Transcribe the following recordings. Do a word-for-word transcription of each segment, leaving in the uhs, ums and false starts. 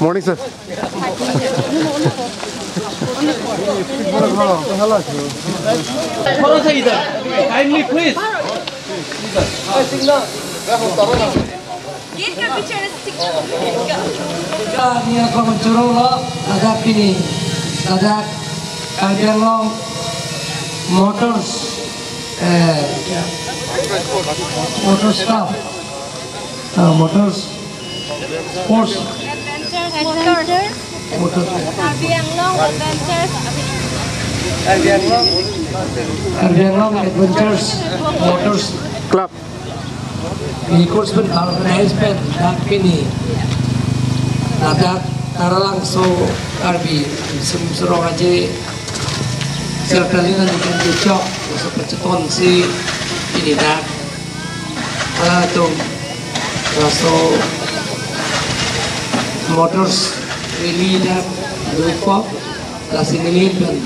Morning, sir. थोड़ा सा इधर, kindly please. Gate ka bichare si. Niya ko choro lo, ladak pini, ladak Karbi Anglong Motors, eh, Motors Club, ah, Motors Sports. Adventures Motors. Motors. Karbi Anglong Adventures. Karbi Anglong Adventures Motors Club. Ini course pen organize pen dak pini. Ladak Taralangso Karbi Sim Surong Aje Sirtalina ni kan chok, so pacheton si ini dak. Halatum laso motors rally dak doikpo, lasi neli pen,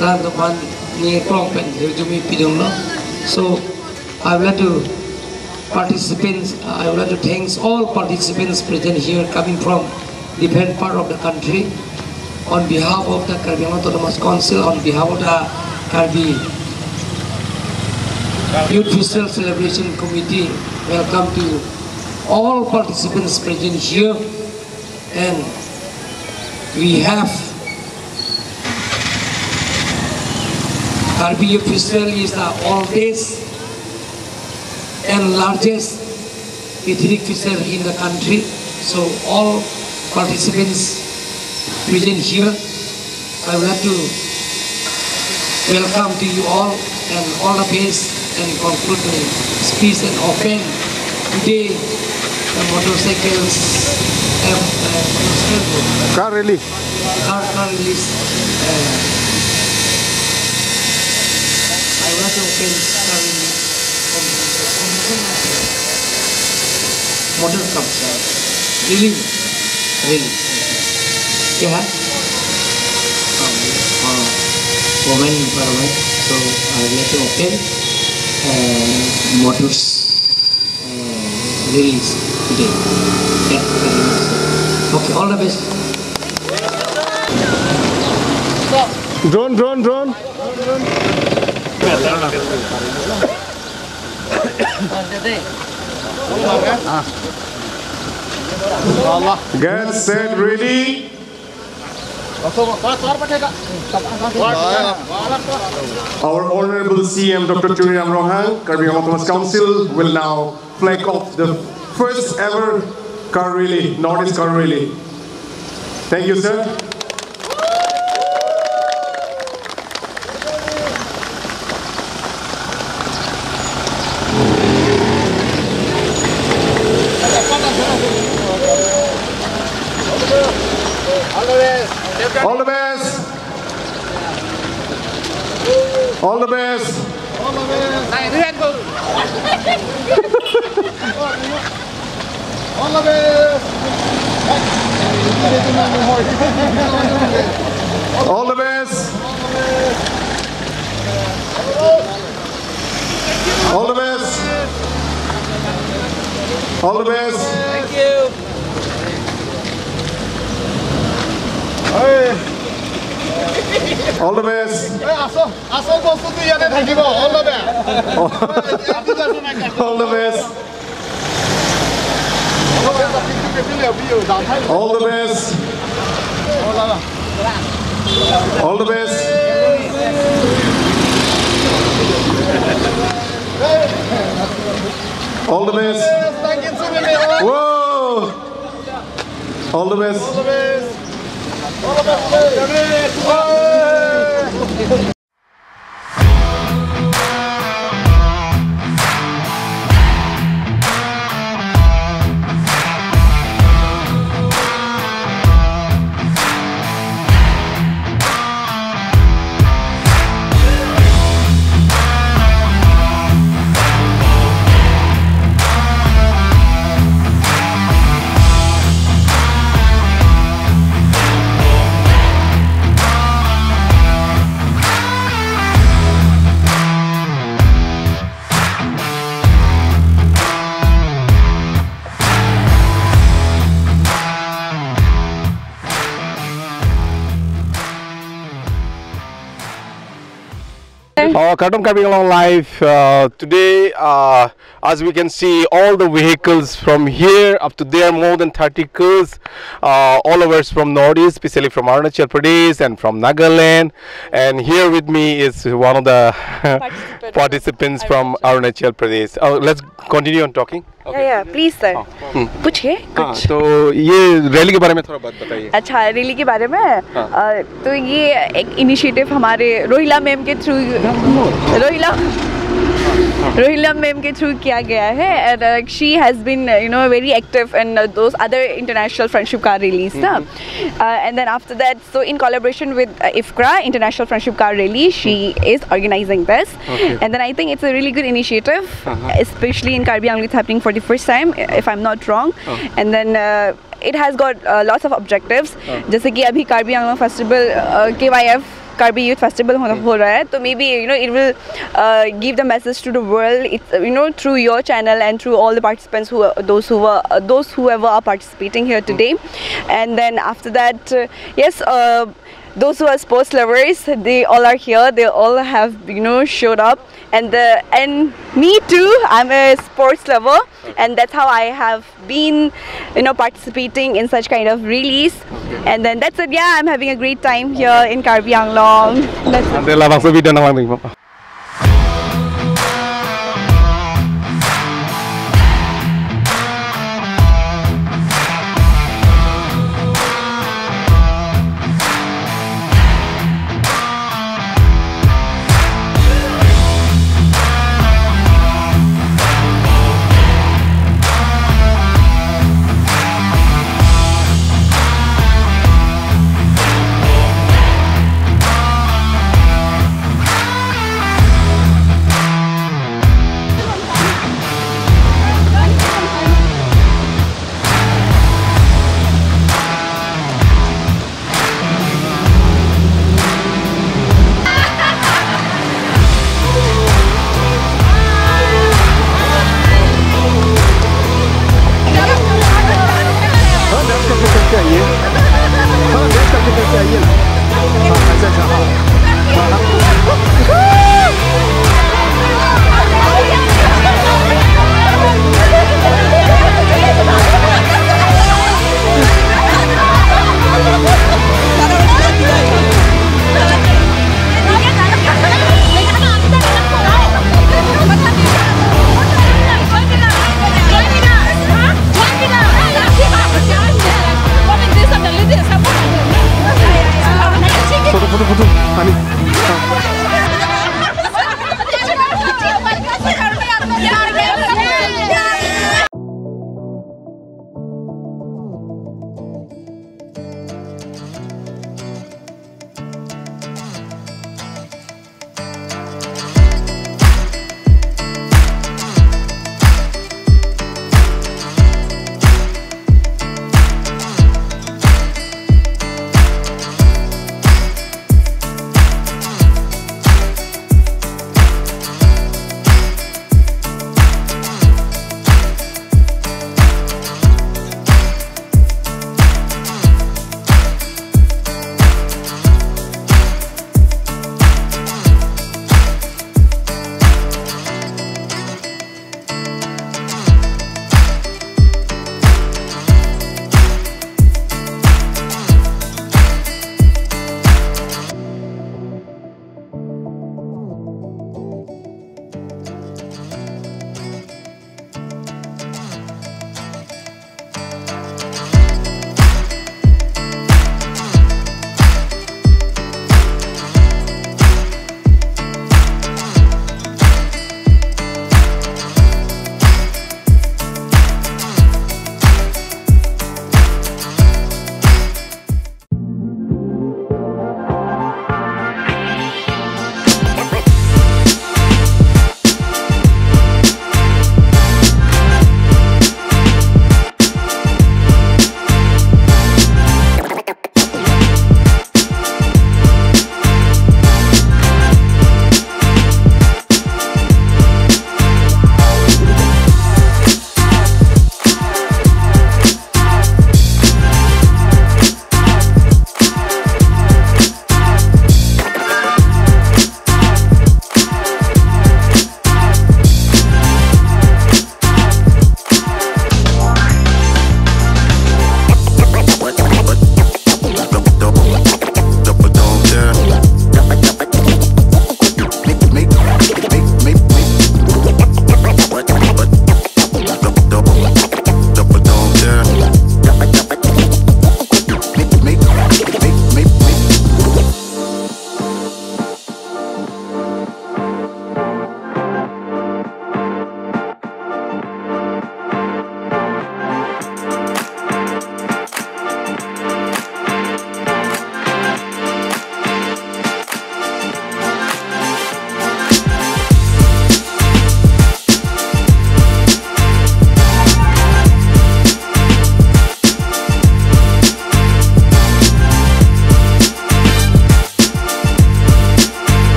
halatum aphan ne krong pen hirjume pidunlo. So I would like to participants, I would like to thanks all participants present here coming from different part of the country. On behalf of the Karbi Anglong Autonomous Council, on behalf of the Karbi Youth Festival Celebration Committee, welcome to all participants present here. And we have Karbi Youth Festival is the oldest and largest ethnic festival in the country. So all participants present here, I would like to welcome to you all and all the best and conclude the speech and open today the motorcycles, um, uh, motorcycle car rally. Car, car release. Uh, I want to open car release from, from motor comes, uh, release, release. Yeah. Um, uh, women empowerment. So I want to open, uh, motors, uh, release today. Yeah, very nice. Okay, all the best. Drone, drone, drone. Get set, ready. Our Honorable C M Doctor Tuliram Ronghang, Karbi Anglong Autonomous Council, will now flag off the first ever car rally, Northeast Car Rally. Thank you, sir. All the best. All the best. All the best. All the best. All the best. All the best. All the best. Thank you. All the best. All the best. All the best. All the best. All the best. Whoa. All the best. Uh, Kardom Karbi Anglong Live. Uh, today, uh, as we can see, all the vehicles from here up to there, more than thirty cars, uh, all over from Northeast, especially from Arunachal Pradesh and from Nagaland. And here with me is one of the participants from Arunachal Pradesh. Uh, let's continue on talking. या या please sir. पूछिए। हाँ, तो ये रैली के बारे में थोड़ा बात बताइए। अच्छा, रैली के बारे में। अ, तो ये एक इनिशिएटिव हमारे रोहिला मैम के थ्रू, रोहिला रोहिला मैम के थ्रू किया गया है। And she has been, you know, very active in those other international friendship card rallies ना। And then after that, so in collaboration with IFCRA, International Friendship Card Rally, she is organizing this. And then I think it's a really good initiative, especially in Karbi Anglong, it's happening for the first time, if I'm not wrong. And then uh, it has got uh, lots of objectives. जैसे कि अभी कार्बी आंगलोंग फेस्टिवल, केवाईएफ Karbi youth festival हो रहा है, तो maybe, you know, it will give the message to the world, it's, you know, through your channel and through all the participants, who those who were, those whoever are participating here today. And then after that, uh, yes, uh, those who are sports lovers, they all are here, they all have, you know, showed up. And the and me too, I'm a sports lover, and that's how I have been, you know, participating in such kind of rallies. And then that's it. Yeah, I'm having a great time here in Karbi Anglong. That's it. Ante labangso video nanglang. Foto, foto, foto. Ani.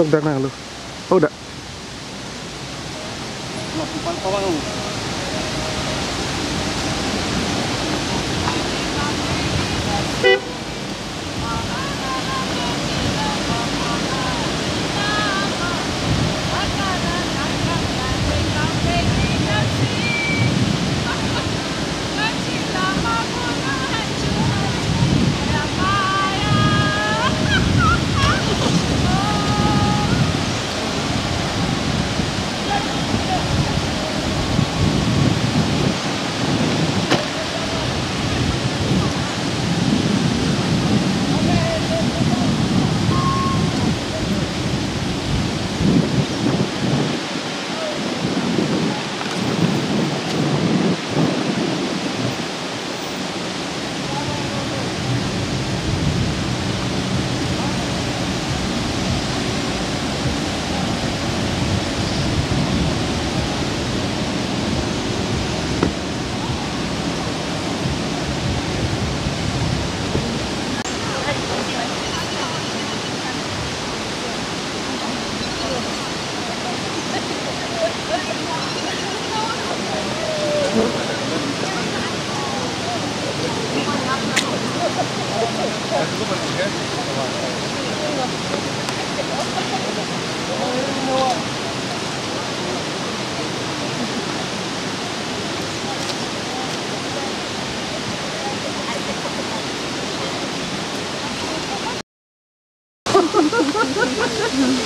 Dak nang lo. Oh, dak.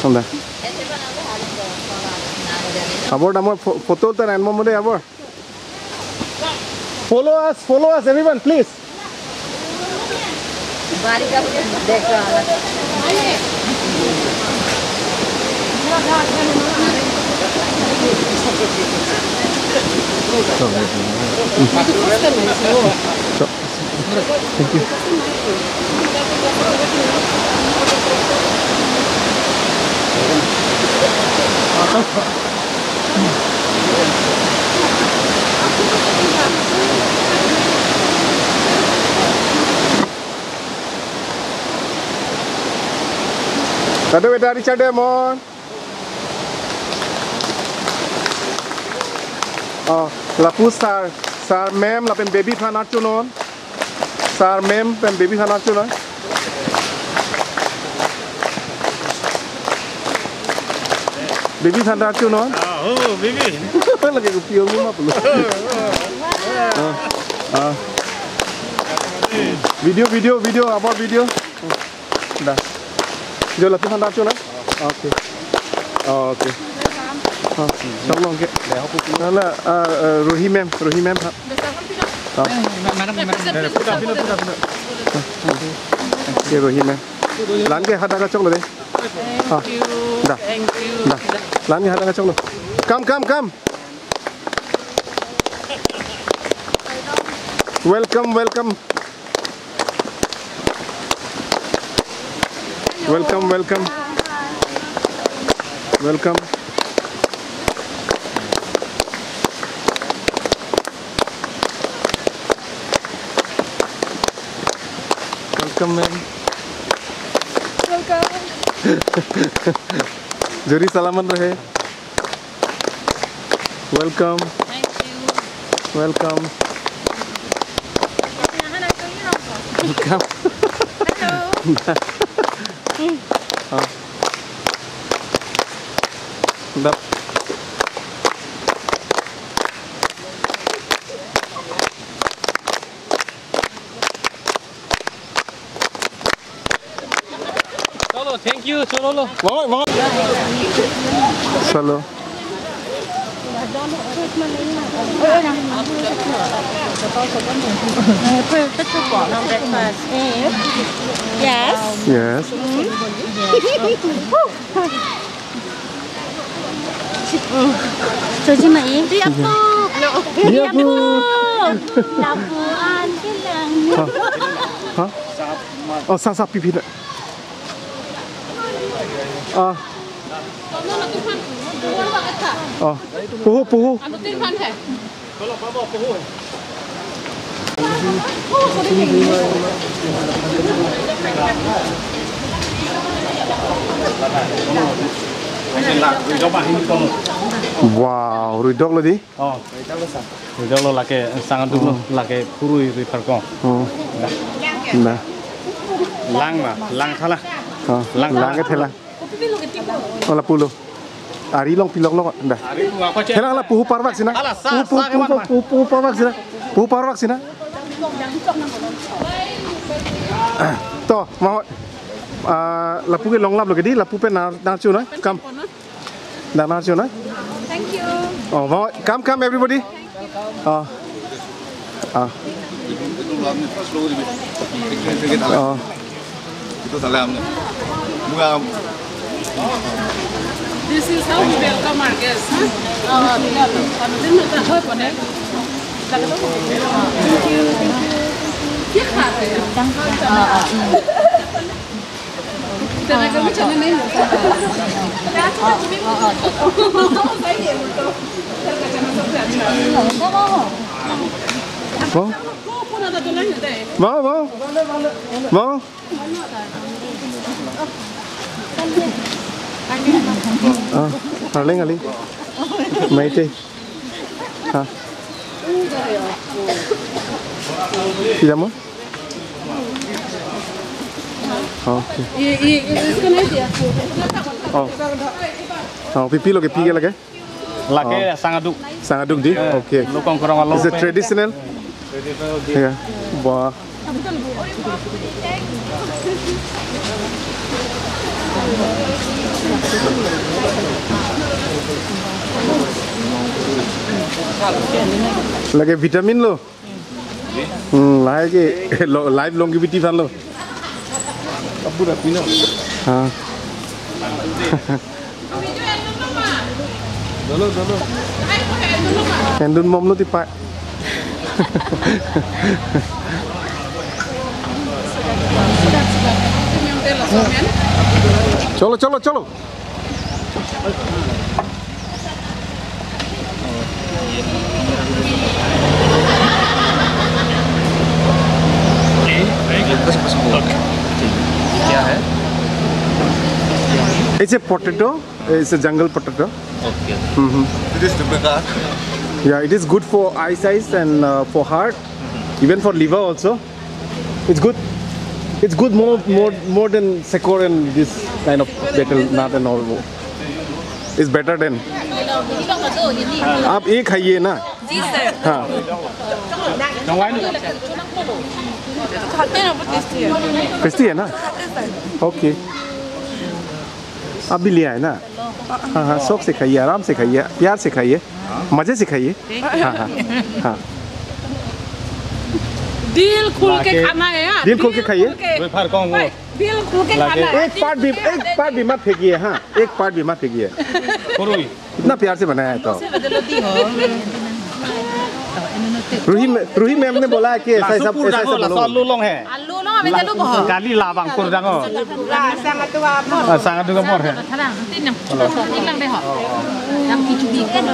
Sunda. Abor damor fo-, photo ta nang mo de abor. Follow us, follow us, everyone, please. Thank you. Kado beta Richard Demon. Oh, lapu sir, sir ma'am lapen baby aphan arjunon. Sir ma'am pen baby aphan arjunon. Baby aphan arjunon. Ah, oh, baby. Lake kopi ong ma pulo. Ah, ah. Video, video, video, abor video. Dah. Jo lapu aphan arjunon. Okay. Oh, okay. Oh, chok long ke. Hala, ah, ah, Rohi ma'am, Rohi ma'am ha. Ah. Madam, madam. Ye Rohi ma'am. La-an ke hadak kachoklo de. Ah. Dah. Dah. La-an ke hadak kachoklo. Come, come, come. Welcome, welcome. Welcome, welcome. Welcome. Welcome, ma'am. Welcome. Jodi salamat rahe. Welcome. Thank you. Welcome. Welcome. Hello. Ah. Dap. Cholo, thank you, cholo lo. Salo. Yes. Yes. Choji ma e. Iya, Bu. Iya, Bu. Lapu-an kelang. Ha? Ha? Oh, sap sap pipi na. Ah. Oh. Puhu, puhu. Wow, ruidok lo di. Oh, ruidok lo, lake sang aduk lo, lake purui rui pharkong. Hmm. Nah. Lang ma, lang thala. Oh, lang thala. Lang ke thala. Oh, lapu lo. Ari along pilok lo, dah. Ari pu apa cek? Helang lapu, hu parvak sina. Alah, sa, pu, pu, sa pu, kewan pu, ma. Pu, pu, pu parvak sina. Pu parvak sina. To, mau, ah, lapu ke longlap lo ke di, lapu pen nar, nar chu na. Come. Nar, nar chu na. Thank you. Oh, mau, come, come, everybody. Oh. Ah. Oh. Itu salam. Bunga. This is how we welcome our guests, huh? Thank you, thank you. Mau? Mau? Mau? Mau? Ah, arleng ali. Maite. Ha. Tidak mau? Okay. Oh. Oh, pipi lo ke pi ke lake? Lake sang aduk. Sang aduk di? Eh, okay. Lukong kurang alo. Is it traditional? Traditional dish. Yeah. Wah. Lake vitamin lo. Hmm, lahai ke lo, live longevity aphan lo. Abu rapi na. Ha. Dolo, dolo. Endun mom lo tipa. Cholo, cholo, cholo. क्या है? It's a potato. It's a jungle potato. Okay. Mm-hmm. It is typical. Yeah, it is good for eyesight and, uh, for heart, even for liver also. It's good. It's good more, more, more than sekor and this kind of betel nut and all. It's better than. आप ये खाइए ना? जी सर। हाँ। खाते हैं ना, बहुत टेस्टी है। टेस्टी है ना? खाते हैं सर। ओके। आप भी ले आए ना? हाँ, हाँ, शौक से खाइए, आराम से खाइए, प्यार से खाइए, मजे से खाइए। हाँ, हाँ, हाँ। दिल खुल के खाना है, हाँ। दिल खुल के खाइए। दिल खुल के। दिल खुल के खाना है। एक पार्ट भी, एक पार्ट भी मत फेंकिए, हाँ, एक पार्ट भी मत फेंकिए। इतना प्यार से बनाया है तो। Ruhi, Ruhi ma'am ने बोला है कि ऐसा, ऐसा, ऐसा ऐसा बोलो। Laso alu long he. Alu long, abe alu boho. Kali labang kur dango. Ah, sang aduk apor he. Tharang, tin yang. Tin lang deh ho. Yang kichu bi kan.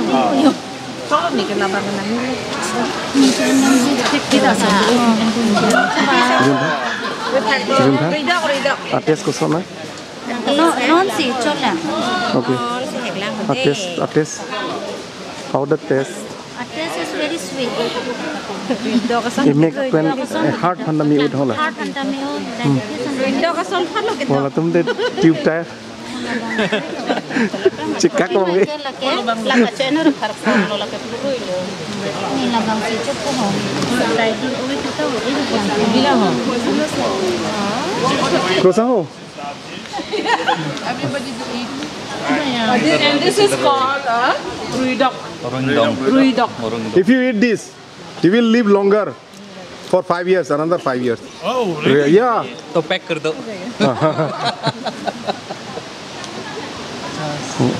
Yo. Cholo ni ke labang na ni. Kita sa. Jun tha? Jun tha? Ridok, ridok. Ates koson na? No, non si, cholo. Okay. Ates, ates. How the taste? Our taste is very sweet. Imek pen, eh, heart aphan ta me-ut hola. Heart aphan ta me-ut, digestion. Hola, tum de tube ta. Chikak kong e. Ni labang si chup ko ho. Kosa ho? Everybody to eat. And this, and this is called, uh, ruidok. Rundong. Ruidok. Rundong. If you eat this, you will live longer for five years, another five years. Oh, really? Yeah. तो पैक कर दो।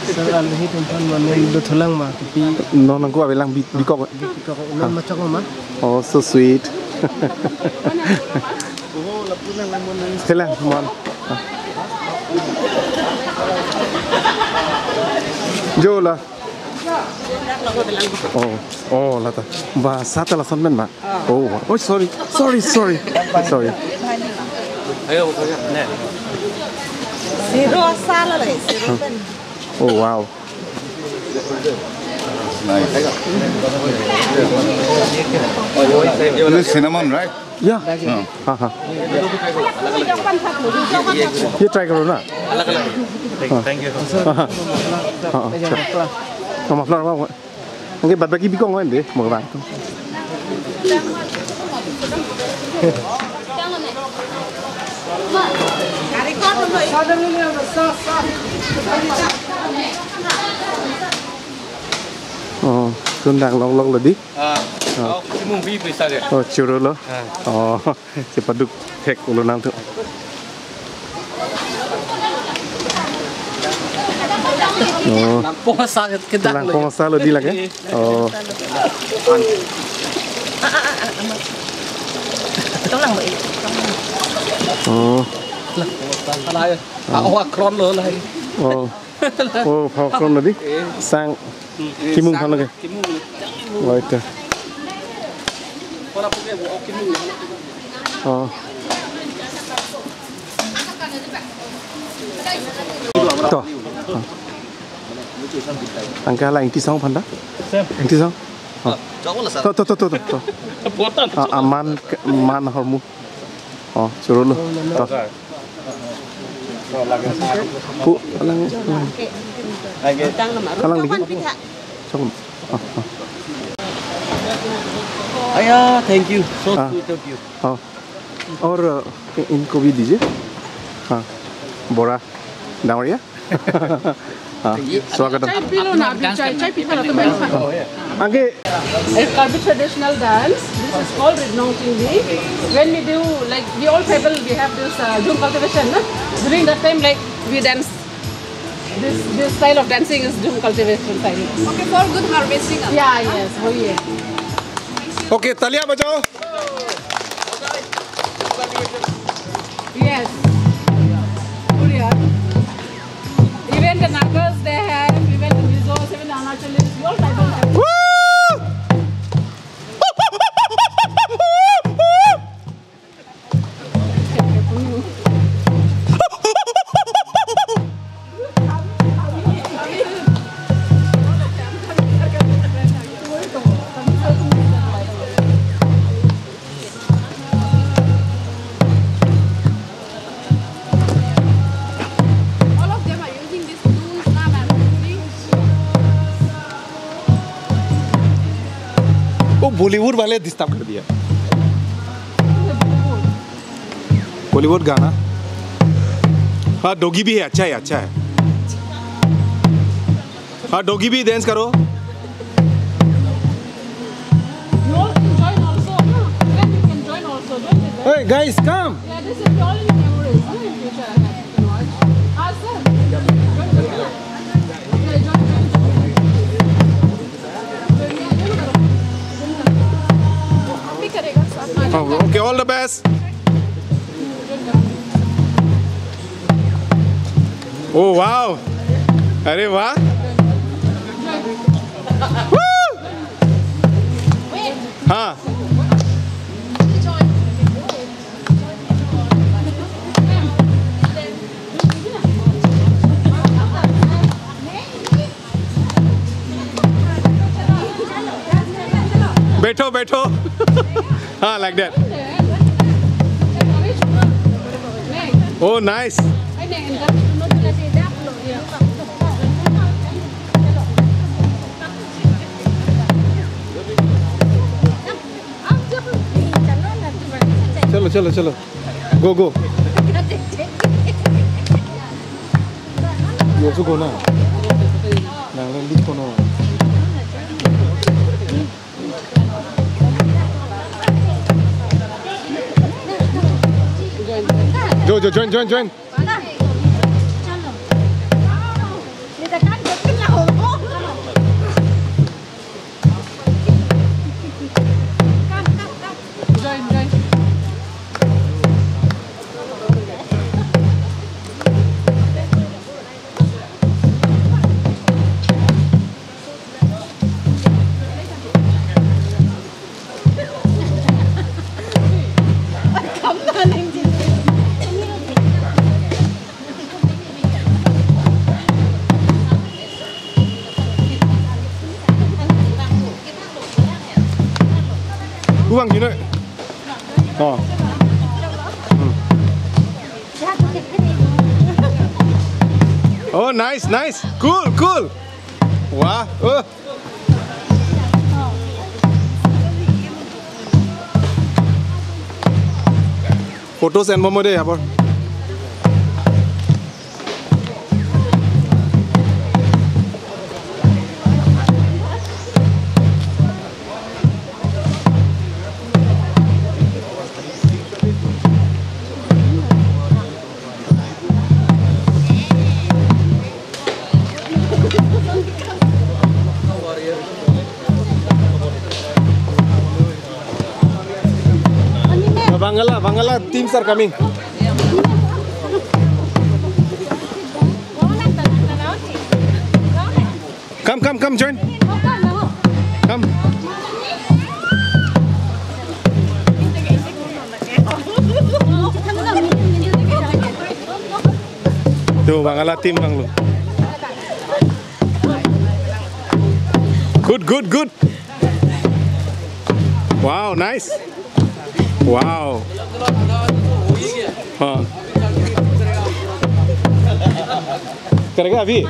Sir, alhi tum aphan mane do thulang ma, pi. Non nangko avelang bi, bikok. Bikok, non machok ma. Oh, so sweet. Helang, mon. Jo la. Oh, oh, lata. Ba, sat lason pen ba. Oh, oh, sorry, sorry, sorry, sorry. Ayo, ne. Zero asal lagi, zero pen. Oh, wow. Nice. This is cinnamon, right? Yeah. Hmm. हाँ, हाँ। ये try करो ना। Thank you. हाँ, हाँ। हाँ, हाँ, sure। हाँ, muffler, muffler। Anke bad baki bikong wan de, mo bang. Oh, tun dang longlok lo di. Ah, oh, kimung bi bisa de. Oh, churro lo. Ah. Oh, chepaduk thek ulo nang tu. Oh. Langpong asal kita. Langpong asal lo di lagi. Oh. Tolong, Bu. Oh. Lah, salah ya. Oh. Awak kron lo lah. Oh. Oh, phak kron lo di. Eh. Sang. Hmm. Kimung sang khan lagi. Kimung. Oh, itu. Ora punya, Bu, oh, kimung. Oh. To. Anke hala ingti song aphan ta? Ingti song? Oh. To, to, to, to, to. Buatan. Ah, aman ke, man hormu. Oh, churro lo. To. Pu, alang, alang. Alang dikit. Song. Oh, oh. Aya, thank you. So Ah. Sweet of you. Oh. और इनको भी दीजिए। हाँ, बोरा डांगरिया। हाँ, स्वागतम। चाय P low ना, अभी चाय, चाय पी लो तो मैं आगे। A Karbi traditional dance. This is called Ritnong Chingdi. When we do, like, we all tribal, we have this, uh, jhum cultivation, na? During that time, like, we dance. This, this style of dancing is jhum cultivation style. Okay, for good harvesting. Yeah, yes, वही है। Okay, तालियां बजाओ। Yes. Korea. Even the Nagas, they have, even the Mizos, even the Arunachalis, we all tribal have. All of them are using these tools now, ma'am. वो बॉलीवुड वाले डिस्टर्ब कर दिया। बॉलीवुड गाना। हाँ, डॉगी भी है, अच्छा है, अच्छा है। हाँ, डॉगी भी डांस करो। You all can join also, no? Then you can join also, don't you? Hey, guys, come. Yeah, this is the only memories, no, in future I have, you know. Ah, sir. Join, join, join. Yeah, join, join, join. Oh, okay, all the best. Oh, wow. अरे वाह। Woo! हाँ। बैठो, बैठो। हाँ, like that। Oh, nice। चलो, चलो, चलो। Go, go। You also go now. Nang le lead kono. Jo, jo, join, join, join. Buang gini. Oh. Hmm. Oh, nice, nice. Cool, cool. Wah, oh. Photos enbom de, apor. Bangala, Bangala teams are coming. Come, come, come, join. Come. Tuh, Bangala team bang lo. Good, good, good. Wow, nice. Wow. Huh. करेगा अभी?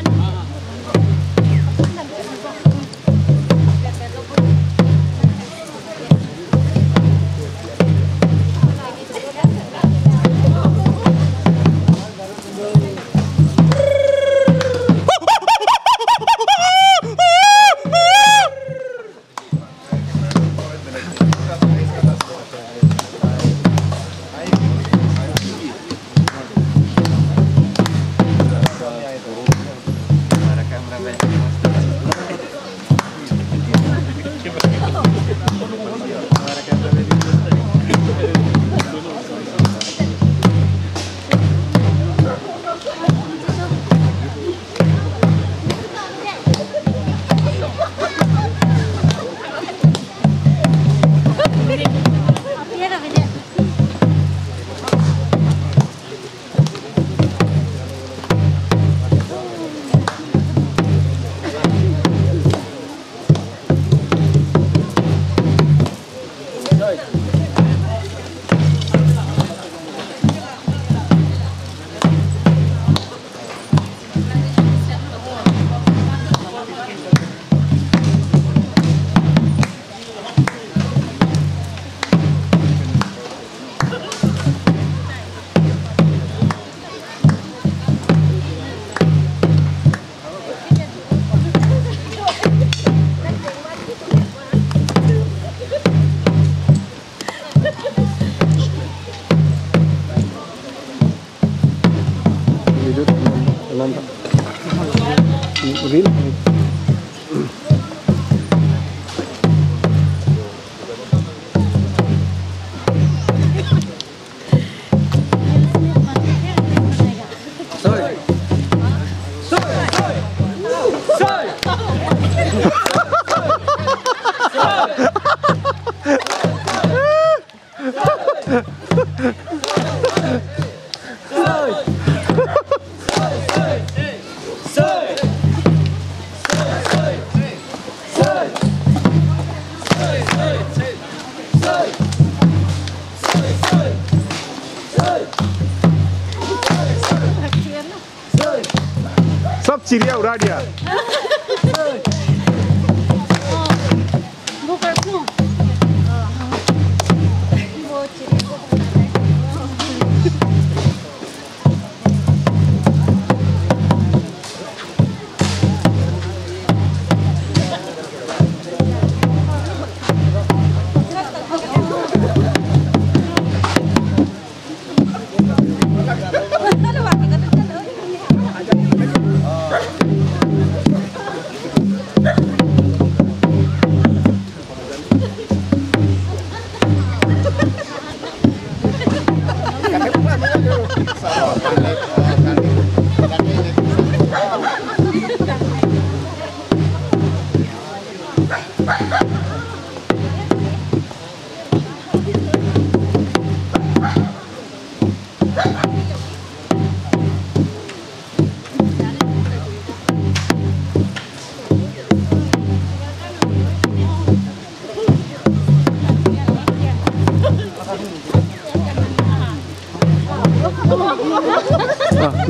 सब चिड़िया उड़ा दिया।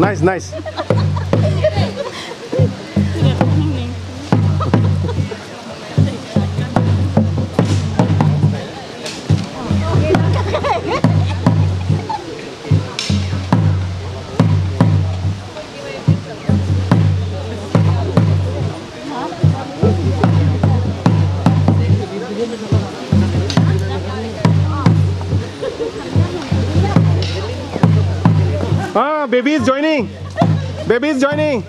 Nice, nice. Ah, baby is joining. Baby is joining.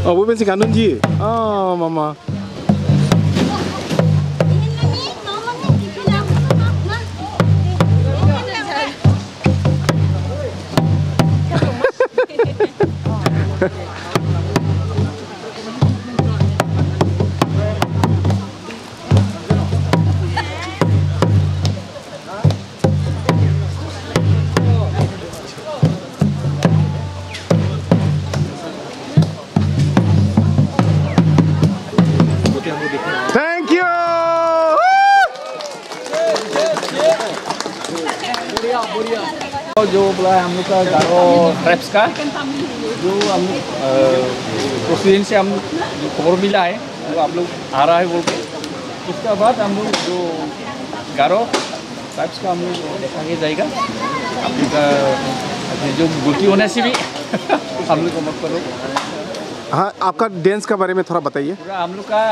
Oh, Bhupen Singh Kanunji. Oh, mama. Thank you. जो बोला है हम लोग का गारो ट्राइब्स का, जो हम लोग प्रोसीजर से हम जो खबर मिला है, वो आप लोग आ रहा है बोल के। उसका बाद हम लोग जो गारो ट्राइब्स का हम लोग देखा के जाएगा। आप लोग का जो गलती होने से भी हम लोग को मत करो। हाँ, आपका डांस के बारे में थोड़ा बताइए। पूरा हम लोग का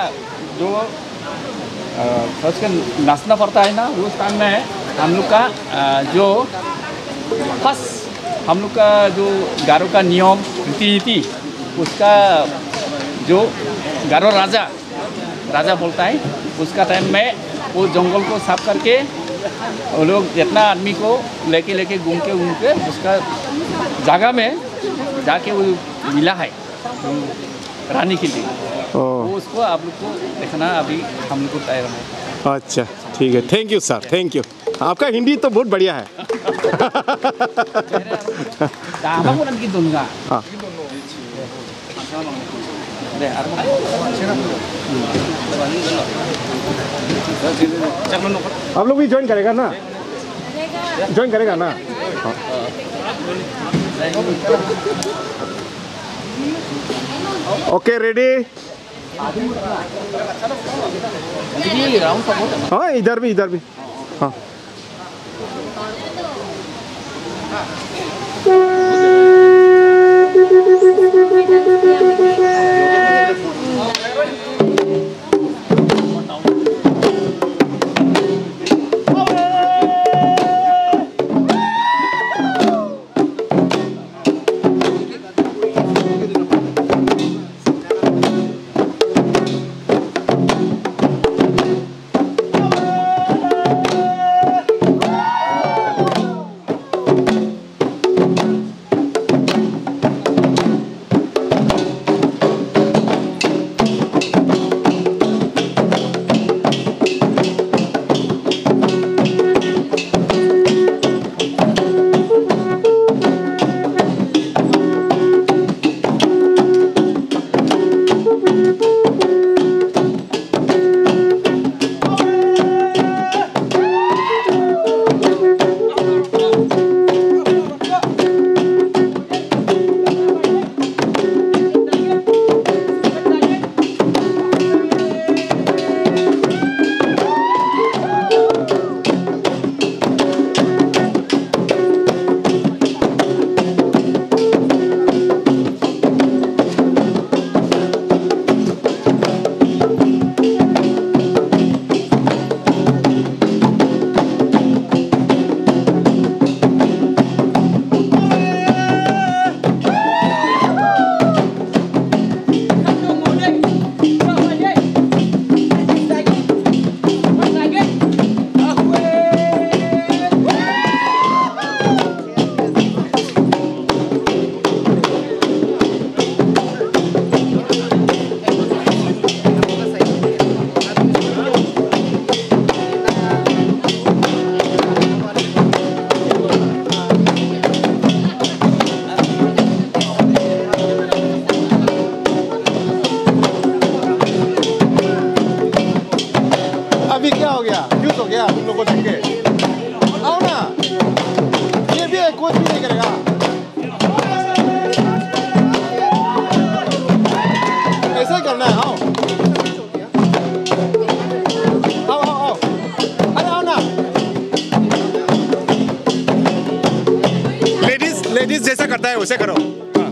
जो, अ, फर्स्ट का नाचना पड़ता है ना, उस टाइम में हम लोग का, अ, जो फर्स्ट हम लोग का जो गारो का नियम, रीति नीति, उसका जो गारो राजा, राजा बोलता है, उसका टाइम में वो जंगल को साफ करके वो लोग जितना आदमी को लेके, लेके घूम के, घूम के उसका जगह में जाके वो मिला है। रानी के लिए। ओ। वो उसको आप लोग को देखना, अभी हम लोग को तैयार है। अच्छा, ठीक है, thank you sir, thank you। आपका हिंदी तो बहुत बढ़िया है। Dah, apa kurang gitu enggak? हाँ। Deh, apa? आप लोग भी ज्वाइन करेगा ना? ज्वाइन करेगा ना? हाँ। Okay, ready. हाँ, इधर भी, इधर भी। हाँ। क्या? क्यों सो गया तुम लोग को देख के? आओ ना, ये भी एक कोच भी नहीं करेगा। ऐसा ही करना है, आओ। आओ, आओ, आओ। अरे आओ ना। लेडीज, लेडीज जैसा करता है वैसे करो। हाँ।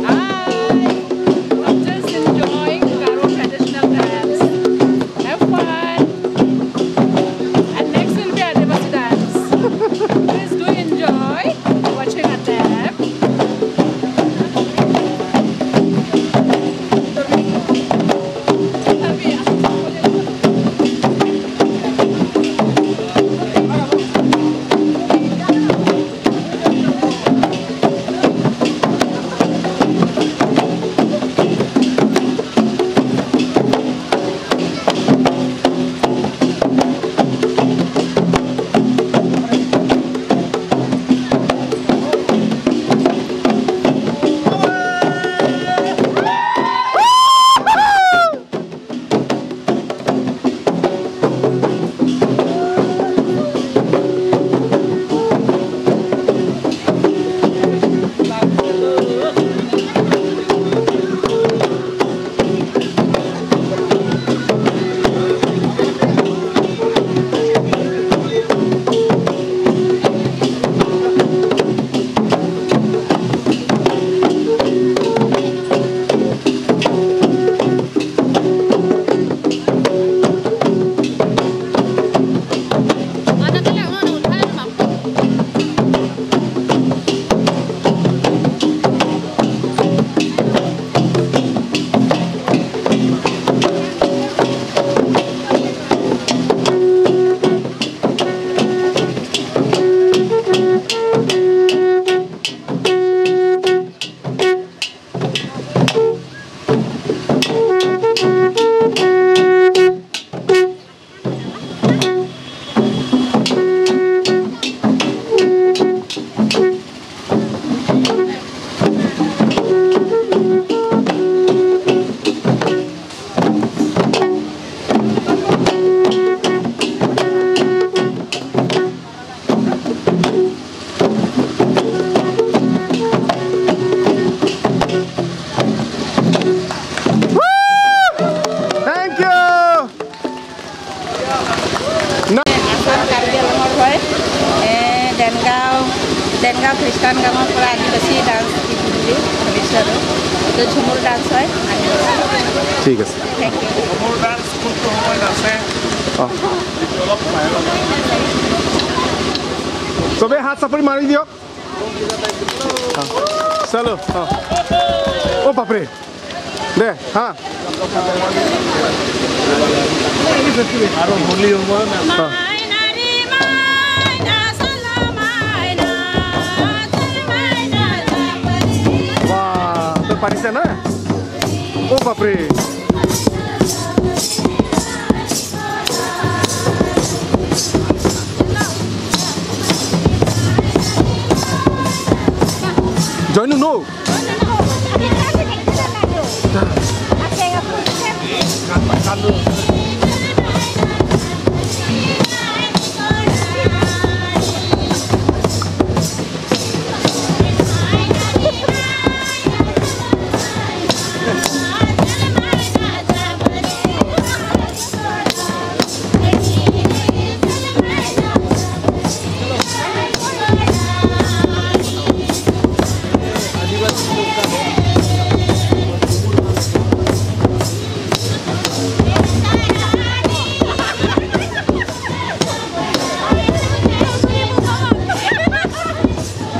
Hi, I'm just enjoying Garo traditional dance. Have fun. And next will be Adivasi dance. Please do enjoy watching at them. Thank you. Assam কাৰ্বি আংলঙৰ হয়। এ, দেনগাঁও, দেনগাঁও খ্ৰীষ্টান গাঁৱৰ পৰা আদিবাসী ডান্স শিকিম বুলি ভাবিছোঁ আৰু। এইটো ঝুমুৰ ডান্স হয়, আদিবাসী। ঠিক আছে। Thank you. ঝুমুৰ ডান্স কোনটো সময়ত আছে? অ। চবে হাত চাপৰি মাৰি দিয়ক। অ। চলো। অ। অ, বাপৰে। দে, হা। Aro holi hobo na. Wah, to parise na? Oh, bapre. Join no.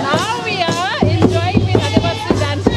Now we are enjoying with Adivasi dance.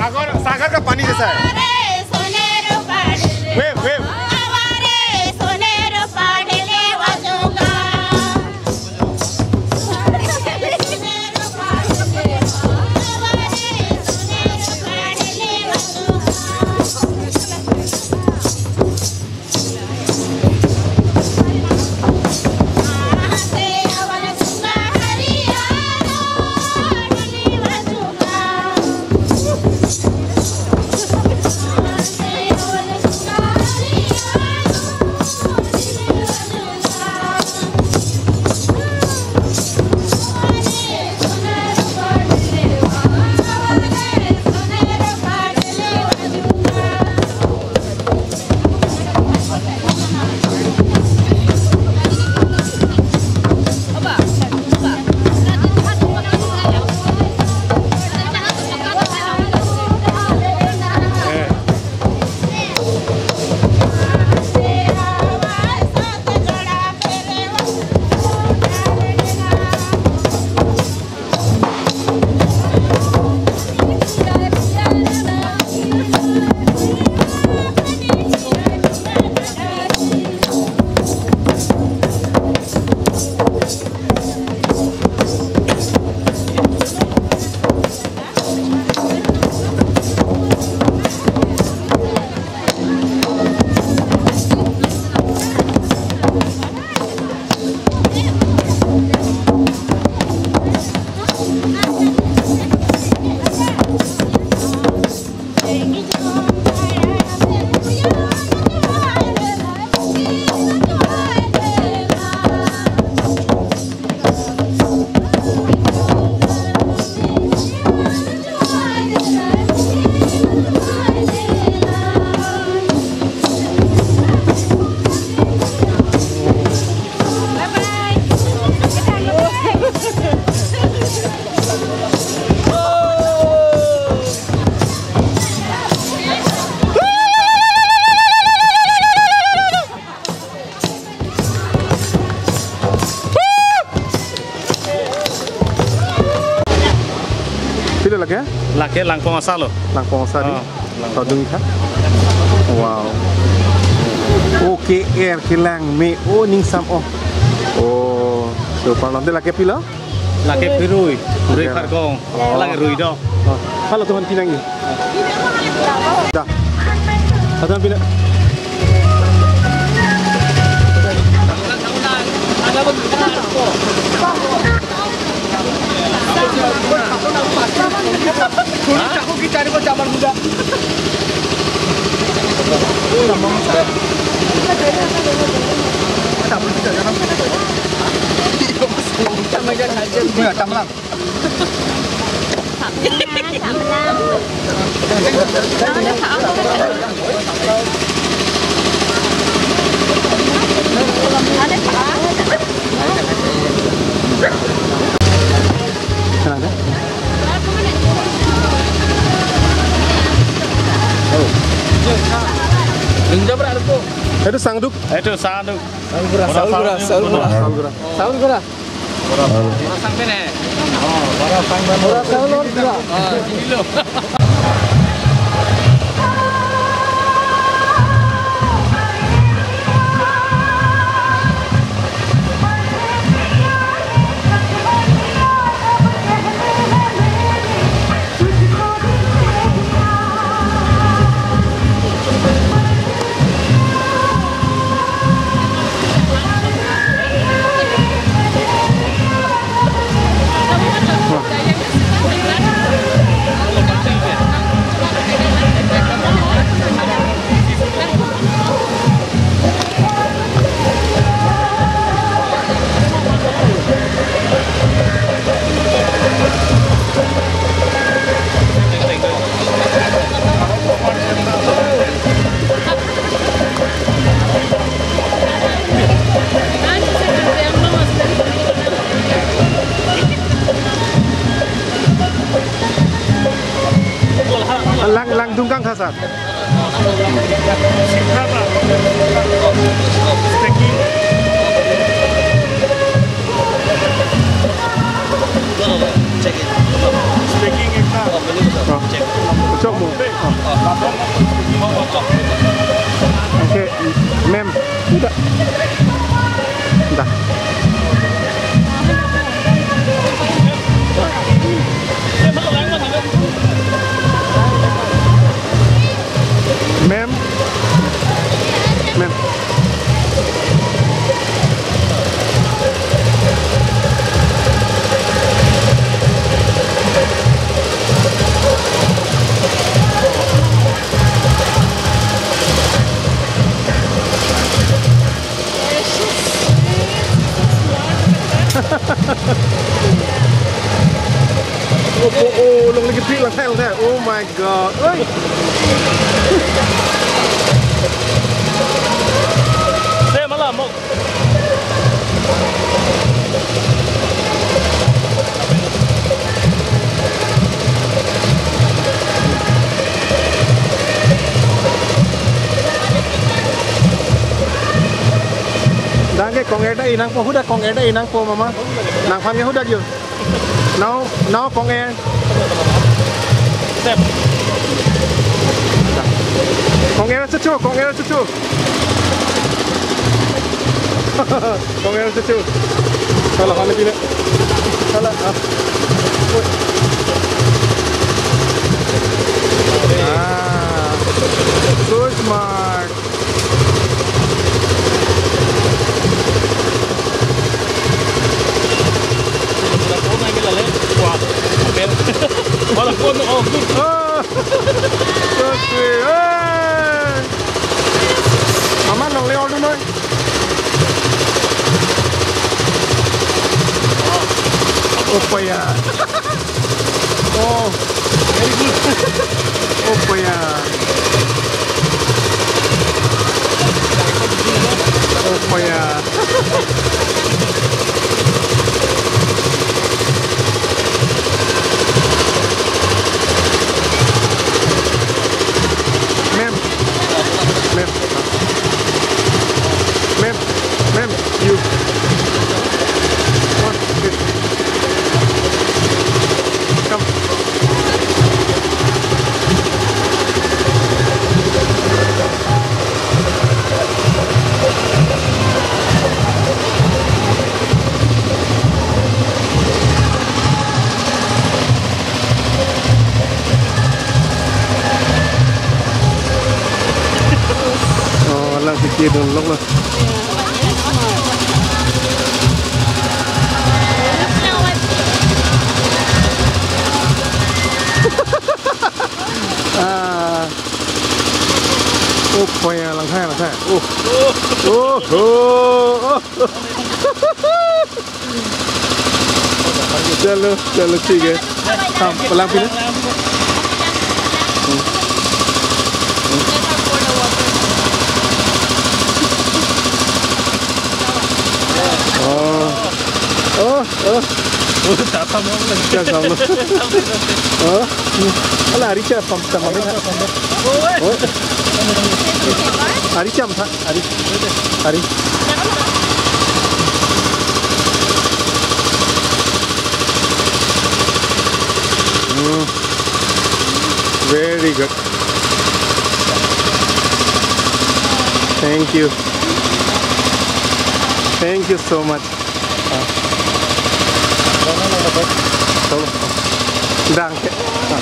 सागर, सागर का पानी जैसा है। Wave, wave। Ke Langpong asal lo. Langpong asal di. Oh, Langpong. Todung ikha. Wow. Oke, air kelang me. Oh, ningsam oh. Oh, super lo. Ante lake pilo? Lake pirui. Rui. Oke. Kharkong. Oh. Lake rui do. Oh. Halo, tuhan pinang ni. Dah. Tuhan pinang. Itu sangduk. Itu sangduk. Saul gura, saul gura, saul gura. Saul gura. Saul gura. Orang sang pene. Oh, orang sang pene. Orang sang non gura. Ah, sini lo. Lang, langdung kang khasat. Speaking. Speaking ekta. Oh. Chok mo. Oh. Okay, ma'am. Dah. Dah. Ma'am. Ma'am. Oh, oh, oh, long lagi pi lang tel tel. Oh my God. Oi. Saya malam mau. Dangke kong-er ta inang po, huda kong-er ta inang po, mama. Nangphan ya huda yo. Now, now kong-er. Step. Kong-er chuchu, kong-er chuchu. Kong-er chuchu. Salah, salah pina. Salah. Ah. Ah. So smart. Wala phone, oh, good. Ah, so sweet. Hey! Mama, nang le order noi. Opaya. Oh. Very good. Opaya. Opaya. Ma'am. Ma'am. Ma'am. Ma'am. You. One, please. Come. Kedun lok lo. Ah. Oh, poya lang hai, lang hai. Oh. Oh, oh, oh. चलो, चलो, ठीक है। हाँ, पलंग पे ना। हम्म। Oh. Oh, oh. Tata mo lang. Tata mo. Oh. Ala, ari siya, pam-, pam-, pam-, oh. Ari siya, pam-, ari. Ari. Mm. Very good. Thank you. Thank you so much. Ah. Danke. Ah.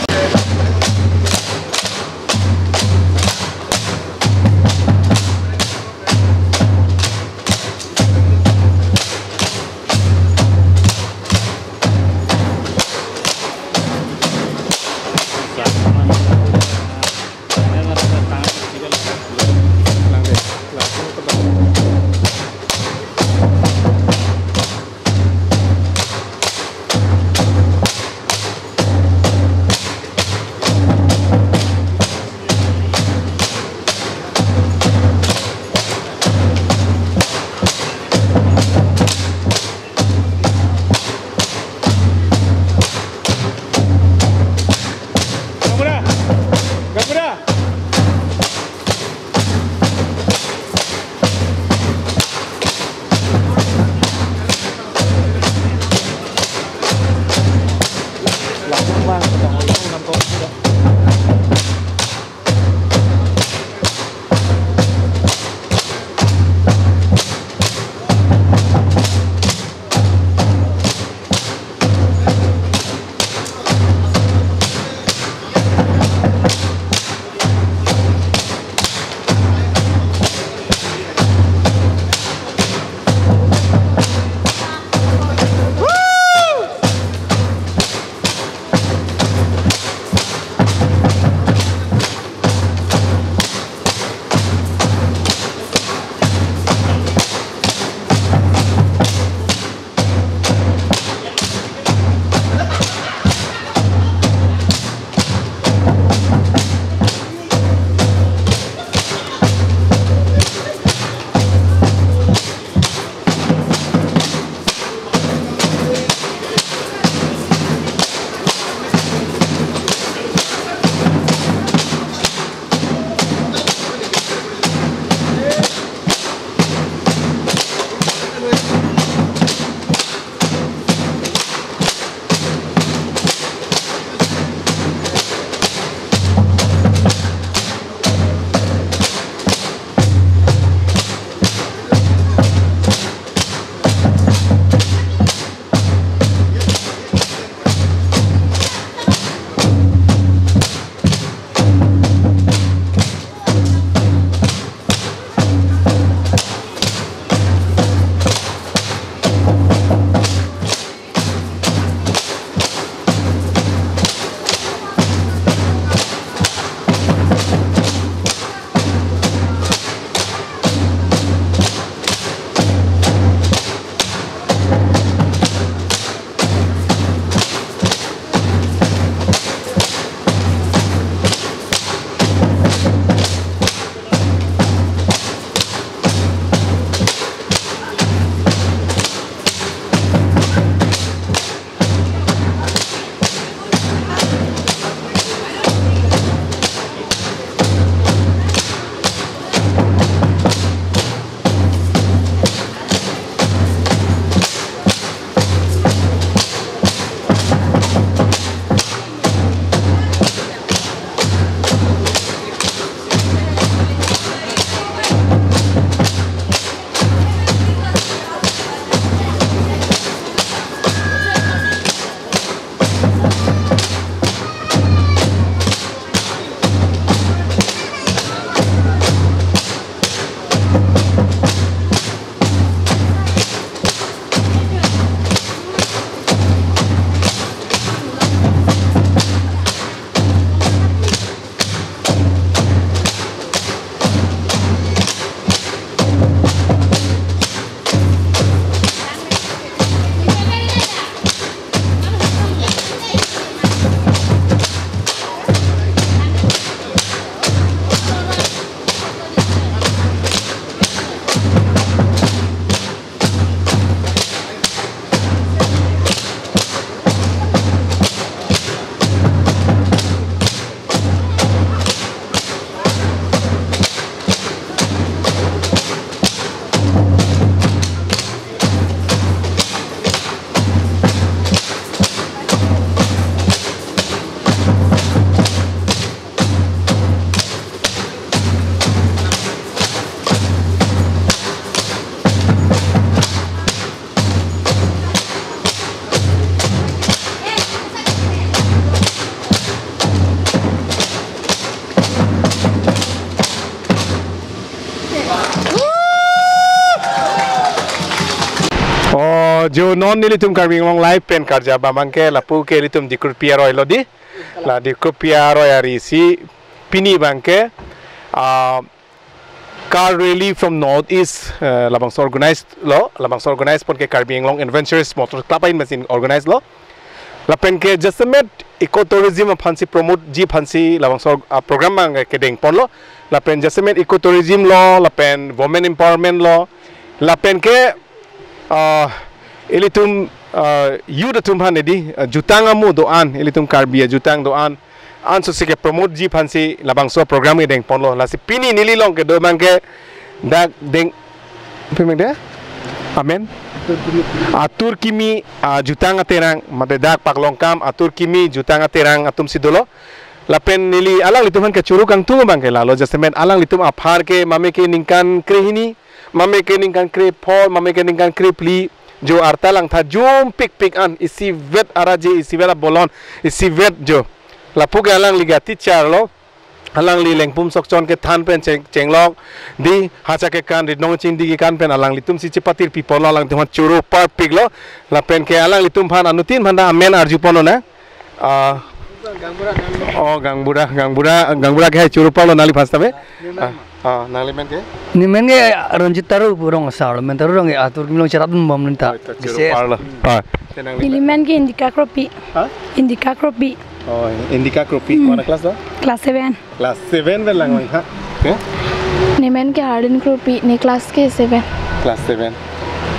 Jo non nelitum Karbi Anglong Live pen karjap abang ke lapu ke ilitum Dikrupi aroi lo di. La Dikrupi aroi ari si pini abang ke, ah, car rally from North East, eh, labangso organized lo, labangso organized pon ke Karbi Anglong Adventurous Motor Club ahin mesin organized lo. Lapen ke jasemet ecotourism aphansi promote ji aphansi labangso, ah, program abang kedeng pon lo. Lapen jasemet ecotourism lo, lapen women empowerment lo, lapen ke, ah, ilitum, ah, youth atum aphan edi, ah, jutang amo do-an, ilitum Karbi ajutang do-an, anso si ke promote ji aphansi labangso program kedeng pon lo. Lasi pini neli along kedo abang ke dak deng, pi amen de? Amen. Atur kimi, ah, jutang aterang, mate dak paklongkam atur kimi jutang aterang atum si dolo. Lapen neli alanglitum aphan kechoro kangtung abang ke lalo, jasemet alanglitum aphar ke mame ke ningkan krehini, mame ke ningkan krepho, mame ke ningkan krephli, jo arta langtha jum pikpik an, isivet araje, isivet abolon, isivet jo. Lapu ke alangli ke teacher lo, alangli Lengpum Sokchon kethan pen cheng-, chenglok di, hacha kekan, ritnong chingdi kekan pen alanglitum si chepatirpi pon lo, alanglitum aphan choro parpik lo. Lapen ke alanglitum aphan anuttin aphan ta amen arju pon lo na. Ah. Oh, Gangbura, Gangbura, Gangbura ke hai choro pon lo nangli aphan sitame. Ah, ah, nangli men ke? Neli men ke Ranjit Taro pu rong asar lo, men Taro rong ke atur kimi along cherat bom neta. Oh, choro pon lo. Ah. Te nangli men? Neli men ke Indika Kropi. Ha? Indika Kropi. Oh, Indika Kropi. Hmm. Kona class lo? Class seven. Class seven pen lang lang ha. Okay. Neli men ke Hardin Kropi, ne class ke seven. Class seven.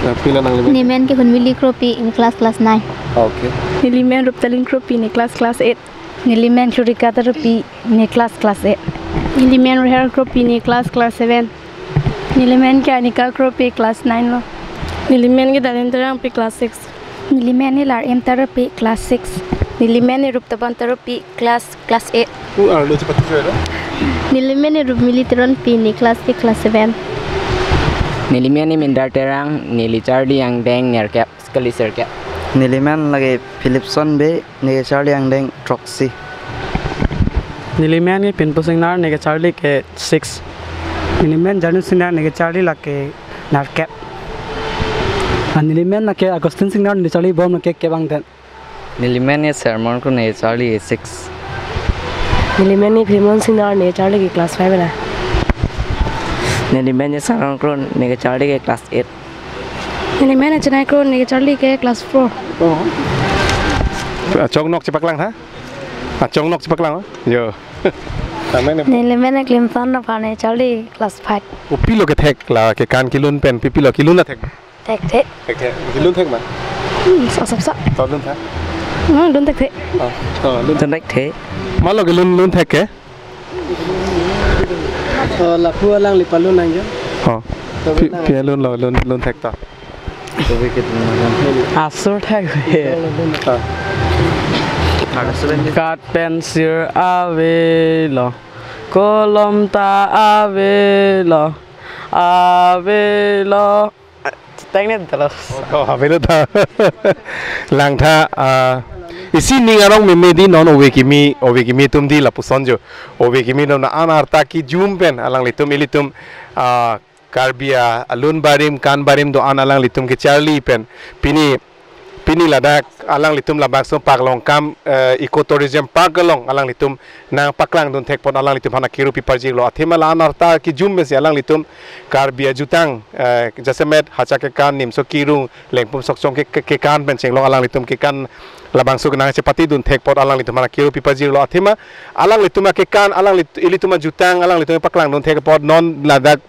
Nah, pila nangli men? Neli men ke Hunmili Kropi, ne class class nine. Okay. Neli men Ruptalin Kropi, ne class class eight. Neli men Churika Kropi, ne class class eight. Neli men Reher Kropi, ne class class seven. Neli men ke Anika Kropi, class nine lo. Neli men ke Dalen Terangpi, class six. Neli men ke Lar Em Teronpi, class six. Neli men ke Ruptaban Teronpi, class, class eight. Pu arlo chepatu choi lo? Neli men ke Rupmili Teronpi, ne class ke class seven. Neli men ke Mindar Terang, neli charli angdeng nerkep, sekali serkep. Neli men lake Philipson Bey, ne charli angdeng throksi. Neli men ke Pinpo Singnar, ne kecharli ke six. Neli men Janu Singnar, ne kecharli lake nerkep. Ah, neli men lake Augustine Singnar, ne charli bom lake kep angdeng. Neli men ke Sermon Kro, ne charli six. Neli men ke Philemon Singnar, ne charli ke class five la. Neli men ke Saron Kro, ne kecharli ke class eight. Neli men ke Chenai Kro, ne kecharli ke class four. Oh. Achongnok chepaklang ha? Achongnok chepaklang ha? Yo. Amen. Neli men ke Klimson Ronghang, ne charli class five. O, pilo kethek la kekan kelun pen, pi pilo kelun la thek? Thekthe. Thekthe. Kelun thek ma? Hmm, sa, sa, sa. To lun tha? Hmm, lun thekthe. Oh, oh, lun. Lun thekthe. Malo kelun, lun thek ke? Oh, lapu alangli palun nangjo. Oh. To pi, lun nang. Pi lun lo, lun, lun thek to. Asur thek. Ah. Khat pen sir avelo. Kolom ta avelo. Avelo. Teng ne dalos. Oh, avelo ta. Langtha, ah, isi ning arong meme di non ove kimi, ove kimi atum di lapuson jo. Ove kimi atum la-an arta kejum pen alanglitum ilitum, ah, Karbi alun barim kan barim do-an alanglitum kecharli pen. Pini, pini ladak alanglitum labangso paklongkam, eh, Eco Tourism Park along alanglitum nangpaklang dun thek pon alanglitum aphan akiru piparjir lo. Athema la-an arta kejum pensi alanglitum Karbi ajutang, eh, jasemet hacha kekan, nimso kirung, Lengpum Sokchon ke, ke, kekan pen chenglok alanglitum kekan labangso kenang chepati dun thek pon alanglitum aphan akiru piparjir lo. Athema alanglitum akekan, alanglit-, ilitum ajutang, alanglitum paklang dun thek pon non ladak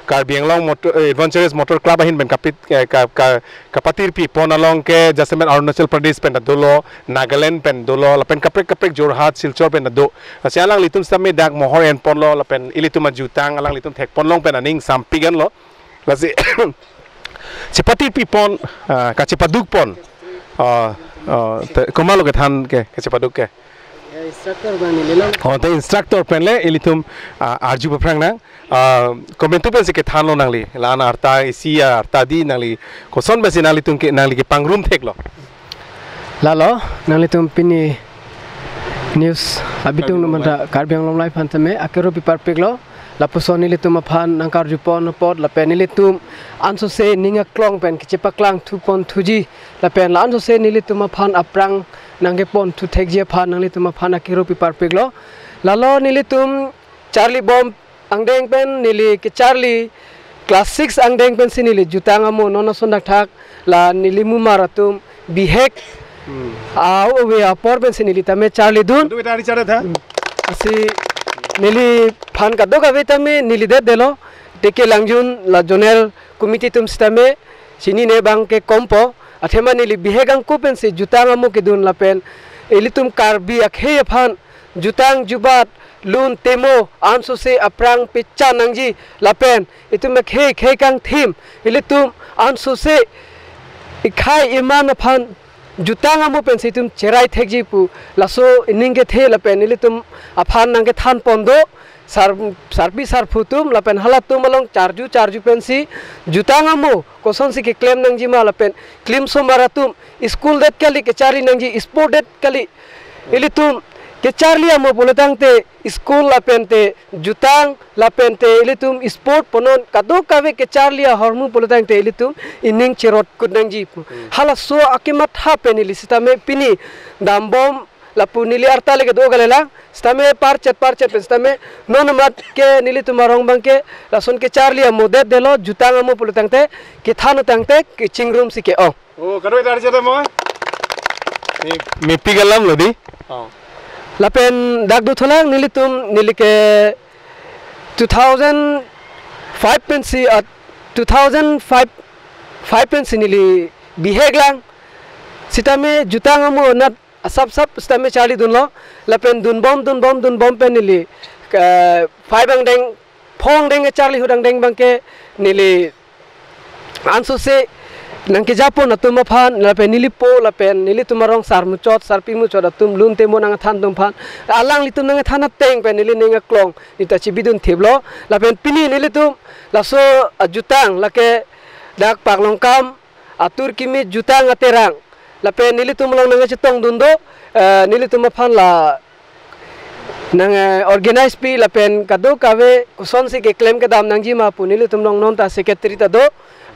Karbi Anglong Motor, eh, Adventurous Motor Club ahin pen kapit, eh, ka, ka, kapatirpi pon along ke jasemet Arunachal Pradesh pen ta dolo, Nagaland pen dolo, lapen kaprek kaprek Jorhat, Silchar pen ta do. Lasi alanglitum sitame dak mohor en pon lo, lapen ilitum ajutang alanglitum thek pon long pen aning sampik an lo. Lasi chepatirpi pon, ah, kachepaduk pon. Ah, ah, te, komatlo kethan ke, kachepaduk ke? Ya, instructor bang ni lelang. Oh, te instructor pen le ilitum, ah, arju paphrang nang. Ah, komantu pensi kethan lo nangli. La-an arta isi arta di nangli. Koson pensi nanglitum ke, nangli kepangrum thek lo? Lalo, nanglitum pini news abitung atum aphan ta Karbi Anglong Live aphan tame akiru piparpik lo. Lapuson nelitum aphan nangkarjupon apot lapen nelitum ansose ning aklong pen kechepaklangthupon thuji lapen la ansose nelitum aphan aphrang nangkepon thuthekji aphan nanglitum aphan akiru piparpiklo. Lalo nelitum charlibom angdeng pen neli kecharli class six angdeng pensi neli jutang amo non ason dakthak la neli mumar atum bihek Hmm. Au ove apor pensi neli tame charlidun. Kadokave ta ari charli tha. Lasi neliphan kadokave tame neli det delo. Teke Langjun la zonal committee atum sitame chinine abangke kompo. Athema neli bihek angko pensi jutang amo kedun lapen ilitum Karbi akhei aphan jutang jubat lun temo ansose aphrang pechan nangji lapen itum akhei khei kangthim ilitum ansose ikhai iman aphan jutang amo pensi itum cherai thekji pu laso ining kethe lapen ilitum aphan nangkethanpon do. Sar sarpi sarphu atum lapen halatum along charju charju pensi jutang amo kosonsi keklem nangjima lapen klimsomar atum school det kali kecharli nangji sport det kali ilitum kecharli amo pulotangte school lapente jutang lapente ilitum sport punon kadokave kecharli ahormu pulotangte ilitum ining cherot kut nangji pu. Hmm. Halaso akematha pen neli sitame pini dambom lapu neli arta le kedo kalilang sitame parchet parchet pen sitame non amat ke nelitum arong abangke lason kecharli amo det delo jutang amo pulotangte kethan tangte kechingrum si ke-ong. Oh, kadokave ta ari charli mo? Ni mepik alam lo di. Oh. Lapen dak dothulang nelitum neli ke two thousand five pensi at two thousand five five pensi neli bihek lang sitame jutang amo nat asap sap sitame charlidunlo lapen dunbom dunbom dunbom pen neli ke five angdeng phong deng charli ahut angdeng abangke neli ansose nangkejapon atum aphan lapen neli po lapen nelitum arong sar muchot sarpi muchot atum lun temo nangthan atum aphan alanglitum nangthan ateng pen neli ning aklong neta chibidun thiplo lapen pini nelitum laso ajutang lake dak Paklongkam atur kimi jutang aterang lapen nelitum along nangchetongdun do, eh, nelitum aphan la nang, eh, organize pi lapen kadokave kosonsi keklem kedam nangjima pu nelitum along non ta secretary ta do,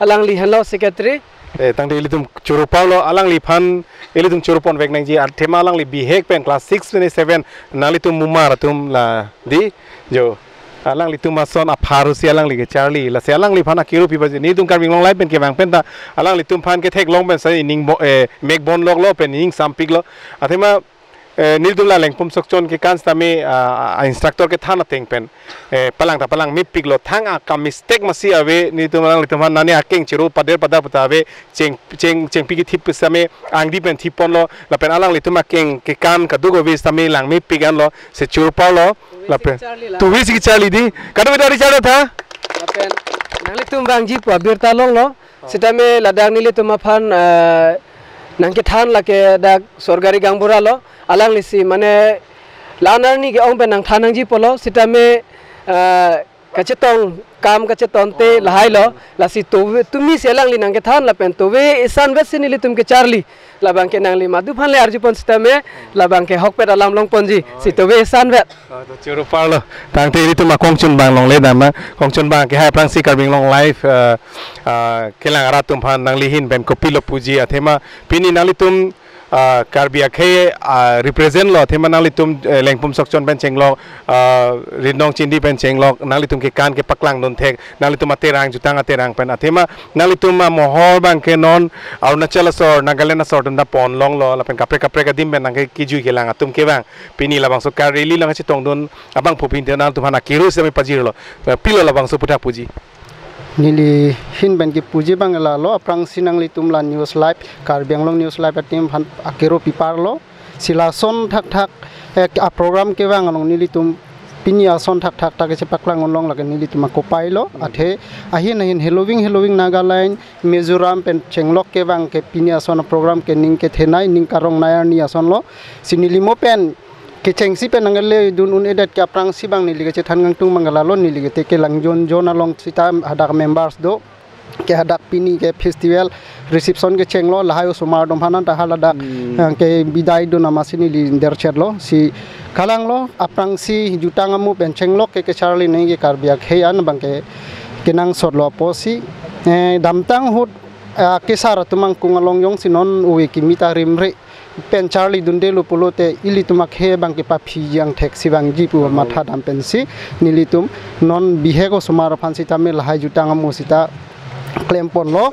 alangli henlo secretary. Eh, tangte ilitum choro parlo alangliphan ilitum choro ponvek nangji athema alangli bihek pen class six pen seven nanglitum mumar atum la di jo alanglitum ason apharo si alangli kecharli lasi alangliphan akiru pipaji nelitum Karbi Anglong Live pen kevang penta alanglitum aphan ketheklong pen sai ning bo, eh, mek bonloklo pen ning sampiklo athema eh, nelitum la Lengpum Sokchon kekan sitame, ah, ah, instructor kethan ateng pen, eh, palang ta palang mepiklo thang akam mistake masi ave nelitum alanglitum aphan nani akeng choro pader padar puta ave cheng cheng chengpi kethip sitame angdi pen thipponlo lapen alanglitum akeng kekan kadokave sitame lang mepik anlo se choro parlo lapen tuvi si charli di kadokave ta ari charli tha lapen nanglitum vangji pu abirta longlo. Sitame ladak nelitum aphan, eh, nangkethan lake dak sorkari gaonbura lo, alanglisi mane la-an arni ke-ong pen nangthan nangji pulo, sitame, eh, kachetong, kam kachetonte lahai lo, lasi tove, tumi si alangli nangkethan lapen tove isan vetsi nelitum kecharli, labangke nangli madu aphan le arjupon sitame, labangke ahokpet alam longponji, si tove isan vet. Oh, to choro parlo. Tangte ilitum akongchun abang longle dam ma. Kongchun abang ke hai aphrangsi Karbi Anglong Live, eh, ah, kelang arat atum aphan nangli ahin pen kopilo puji athema pini nanglitum, ah, Karbi akhei, ah, represent lo athema nanglitum, eh, Lengpum Sokchon pen chenglok, ah, Ritnong Chindi pen chenglok nanglitum kekan kepaklangdun thek nanglitum aterang jutang aterang pen athema nanglitum amohor abangke non Arunachal asor Nagaland asor atum ta ponlonglo lapen kaprek kaprek adim pen nangke kejui kelang atum kevang. Pini labangso ka rally lang chetongdun abang phupin te nangtum aphan akiru sitame pajirlo. Eh, pilo labangso aputhak puji. Neli ahin pen kepuji abang lalo aphrangsi nanglitum la News Live, Karbi Anglong News Live ateam aphan akiru piparlo. Si lason thakthak, eh, aprogram kevang along nelitum pini ason thakthak ta kechepaklang unlong lake nelitum akopai lo. Hmm. Athe ahin ahin heloving heloving Nagaland, Mizoram pen chenglok kevang ke pini ason aprogram ke ning kethenei ning karong nai arni asonlo. Si neli mo pen kechengsi pen nangle dun un-edet ke aphrangsi abang neli kechethan kangtung abang lalo neli ke Teke Langjun zone along sita hadak members do. ke hadak pini ke festival reception kechenglo, lahai osomar atum aphan ta haladak, hmm, eh, ke bidai dun amatsi neli derchetlo, si kalanglo, aphrangsi jutang amu pen chenglok ke kecharli nangji ke Karbi akhei an abang ke kenangsotlo apotsi, eh, damtang ahut, eh, kesar atum angkung along jongsi non ove kimi ta rimre pen charli dundelo pulote ilitum akhei abang ke paphi jang theksi vangji pu, oh, matha dam pensi nelitum non bihek osomar aphan sitame lahai jutang amu sita klemponlo.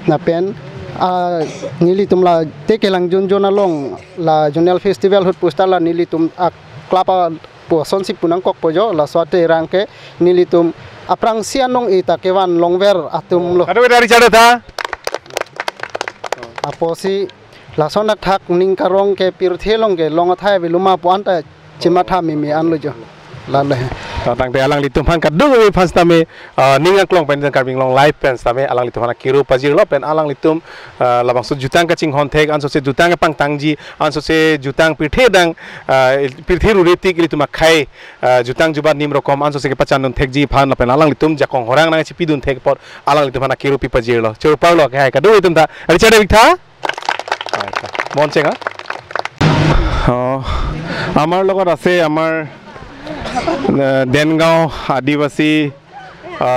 Lapen, ah, nelitum la te kelang junjun along la zonal festival ahut pusitala nelitum a club apuson si pu nangkokpo jo, laso aterang ke nelitum aphrangsi anong-e ta kevan longver atumlo. Kadokave ta richard tha. Apotsi lason athak ning karong ke pirthe along ke long athai ave loma pu anta chematha meme anlo jo. Lale. To tangte alanglitum aphan kadokave aphan sitame, ah, ning aklong pen Karbi Anglong Live pen sitame alanglitum aphan akero pajirlo pen alanglitum, ah, labangso jutang kachinghon thek, ansose jutang pangtangji, ansose jutang pirthe adang, ah, pirthe rure tik ilitum akhei, ah, jutang jubat nim rokom ansose kepachan dun thekji aphan lapen alanglitum jakong horang nangchipidun thek apot alanglitum aphan akero pi pajirlo. Choro parlo ke hai kadokave atum ta. Richard Big tha? মন চেঙা। অ, আমাৰ লগত আছে আমাৰ, এ, দেনগাঁও আদিবাসী, আ,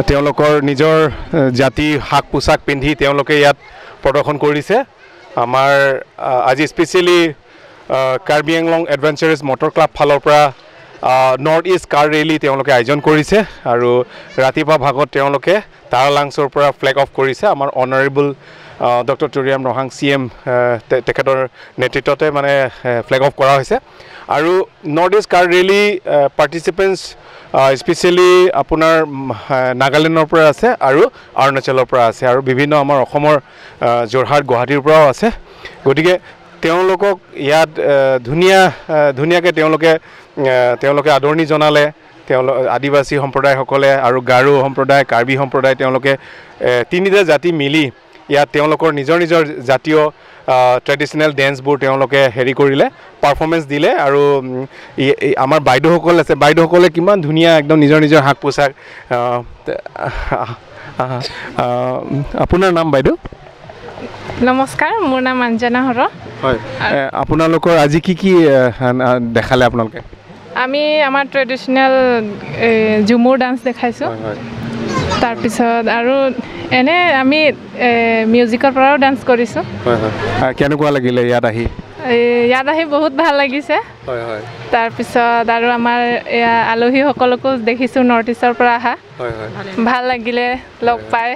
তেওঁলোকৰ নিজৰ, এ, জাতি সাজ পোছাক পিন্ধি তেওঁলোকে ইয়াত প্ৰদৰ্শন কৰিছে। আমাৰ, আ, আজি স্পেচিয়েলি, আ, কাৰ্বি আংলং এডভেঞ্চাৰাছ মটৰ ক্লাব ফালৰ পৰা, আ, নৰ্থ ইষ্ট কাৰ ৰেলী তেওঁলোকে আয়োজন কৰিছে আৰু ৰাতিপুৱা ভাগত তেওঁলোকে তাৰালাংচৰ পৰা ফ্লেগ অফ কৰিছে আমাৰ অনাৰেবল, আ, ডক্টৰ তুলিৰাম ৰংহাং চি এম, আ, তে-, তেখেতৰ নেতৃত্বতে মানে, এ, ফ্লেগ অফ কৰা হৈছে। আৰু নৰ্থ ইষ্ট কাৰ ৰেলী, আ, পাৰ্টিচিপেণ্টছ, আ, স্পেচিয়েলি আপোনাৰ, উম, আ, নাগালেণ্ডৰ পৰা আছে আৰু অৰুণাচলৰ পৰা আছে আৰু বিভিন্ন আমাৰ অসমৰ, আ, যোৰহাট, গুৱাহাটীৰ পৰাও আছে। গতিকে তেওঁলোকক ইয়াত, আ, ধুনীয়া, আ, ধুনীয়াকৈ তেওঁলোকে, আ, তেওঁলোকে আদৰণি জনালে। তেওঁলোক আদিবাসী সম্প্ৰদায়সকলে আৰু গাৰো সম্প্ৰদায়, কাৰ্বি সম্প্ৰদায়, তেওঁলোকে, এ, তিনিটা জাতি মিলি ইয়াত তেওঁলোকৰ নিজৰ নিজৰ জাতীয়, আ, ট্ৰেডিশ্যনেল ডেন্সবোৰ তেওঁলোকে হেৰি কৰিলে, পাৰফৰ্মেঞ্চ দিলে। আৰু, উম, ই, ই, আমাৰ বাইদেউসকল আছে, বাইদেউসকলে কিমান ধুনীয়া একদম নিজৰ নিজৰ সাজ পোছাক, আ, তে-, আ, আ, আ, আপোনাৰ নাম বাইদেউ? নমস্কাৰ, মোৰ নাম আঞ্জনা হৰ। হয়। আৰু এ, আপোনালোকৰ আজি কি কি, এ, আ, আ, দেখালে আপোনালোকে? আমি আমাৰ ট্ৰেডিশ্যনেল, এ, ঝুমুৰ ডান্স দেখাইছোঁ। হয়, হয়। তাৰপিছত আৰু এনে আমি, এ, মিউজিকৰ পৰাও ডান্স কৰিছোঁ। হয়, হয়। আ, কেনেকুৱা লাগিলে ইয়াত আহি? এ, ইয়াত আহি বহুত ভাল লাগিছে। হয়, হয়। তাৰপিছত আৰু আমাৰ এয়া আলহীসকলকো দেখিছোঁ নৰ্থ ইষ্টৰ পৰা অহা। হয়, হয়। ভাল লাগিলে লগ পাই।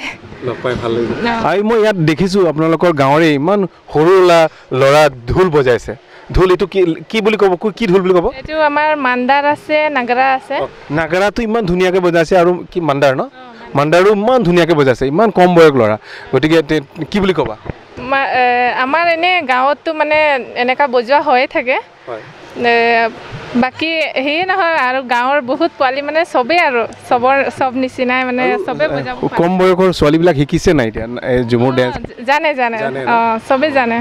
লগ পাই ভাল লাগিল। অ। আৰু মই ইয়াত দেখিছোঁ আপোনালোকৰ গাঁৱৰে ইমান সৰু লা-, ল'ৰা ঢোল বজাইছে। ঢোল এইটো কি, কি বুলি ক'ব? কো-, কি ঢোল বুলি ক'ব? এইটো আমাৰ মান্দাৰ আছে, নাগৰা আছে। অ, নাগৰাটো ইমান ধুনীয়াকে বজাইছে আৰু কি মান্দাৰ ন? অ, মান্দাৰ। মান্দাৰো ইমান ধুনীয়াকে বজাইছে, ইমান কম বয়স ল'ৰা। গতিকে তে-, কি বুলি ক'বা? মা-, এ, আমাৰ এনে গাঁৱতো মানে এনেকা বজোৱা হৈয়ে থাকে। হয়। এ, বাকী সেয়ে নহয় আৰু গাঁৱৰ বহুত পোৱালি মানে চবেই আৰু চবৰ, চব নিচিনাই মানে অ, চবেই বজাব পাৰে। কম বয়সৰ ছোৱালীবিলাক শিকিছে নাই এতিয়া, এ, ঝুমুৰ অ, ডেন্স? জানে, জানে। জানে ন? অ, চবেই জানে।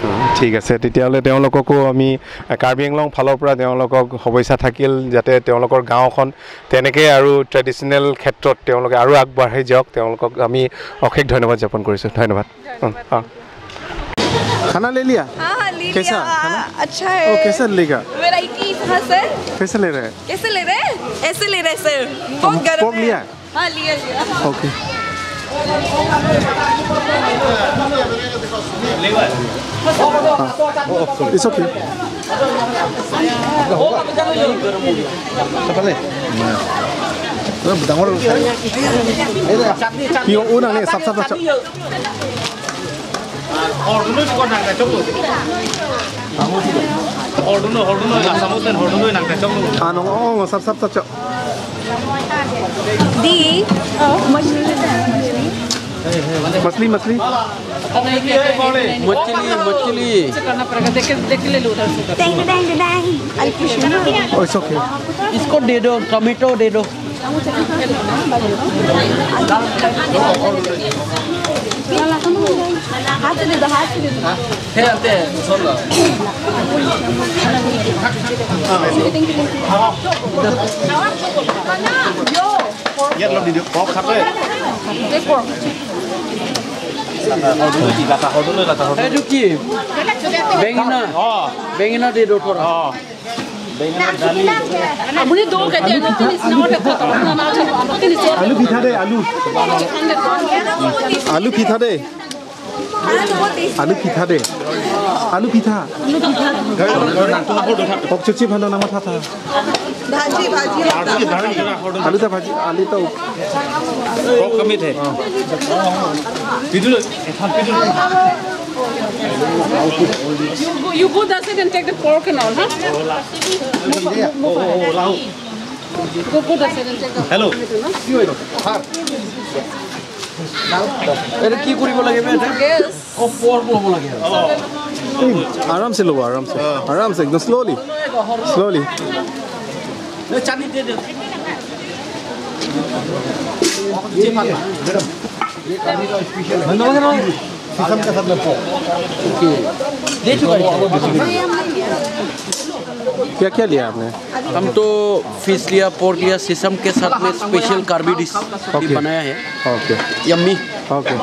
উম, ঠিক আছে, তেতিয়াহ'লে তেওঁলোককো আমি, এ, কাৰ্বি আংলং ফালৰ পৰা তেওঁলোকক শুভেচ্ছা থাকিল, যাতে তেওঁলোকৰ গাঁওখন তেনেকৈ আৰু ট্ৰেডিশ্যনেল ক্ষেত্ৰত তেওঁলোকে আৰু আগবাঢ়ি যাওক, তেওঁলোকক আমি অশেষ ধন্যবাদ জ্ঞাপন কৰিছোঁ। ধন্যবাদ। উম, অ। खाना ले लिया? हाँ, हाँ, ले कैसा लिया। खाना? अच्छा है। ओ, कैसा लेगा? वैरायटी है सर। कैसे ले रहे हैं? कैसे ले रहे हैं? ऐसे ले रहे हैं सर। बहुत गर्म पोर्क है। लिया? हाँ, लिया, लिया। ओके। हाँ। It's okay। অলপ ডাঙৰ। পিয়, অ, নালাগে, চাপ, চাপ, চাপ, চাপ। Hordunoi, hordunoi, Assamese hordunoi nang kacok. Ano, oh, sap, sap, sap, sap. Di, machli, machli. Machli, machli. Thank you, thank you, thank you. I'll push you. Oh, it's okay. इसको दे दो, टमेटो दे दो। हाथ से दे दो, हाथ से दे दो। ইয়াত অলপ দি দিয়ক, পৰ্ক থাকে। লাটা হৰটো লৈ, লাটা হৰটো লৈ, লাটা হৰটো লৈ। এইটো কি? বেঙেনা? অ। বেঙেনা দি দিয়ক থৰা। অ। বেঙেনা দালি। আপুনি দহ কেজি আলু তিনি চিনৰ ক্ষেত্ৰত তিনি চিনৰ আলু পিঠা দেই, আলু। আলু পিঠা দেই। Alu pitha de. Alu pitha. Pok chuchi phano nama tha tha. Bhaji, bhaji. Alu ta bhaji, alu ta. Pork kami the. You go, you go that side and take the pork and all, huh? Go, go that side and take the Hello. Pork and all, no? এইটো কি কৰিব লাগে বে? অ, পৰ্ক ল'ব লাগে। আৰামছে ল'ব, আৰামছে। আৰামছে, একদম শ্ল'লি। শ্ল'লি। क्या क्या लिया आपने? हम तो फिश लिया, पोर्क लिया, सिसम के साथ में स्पेशल कार्बी डिश भी ओके। बनाया है। ओके। यम्मी। ओके।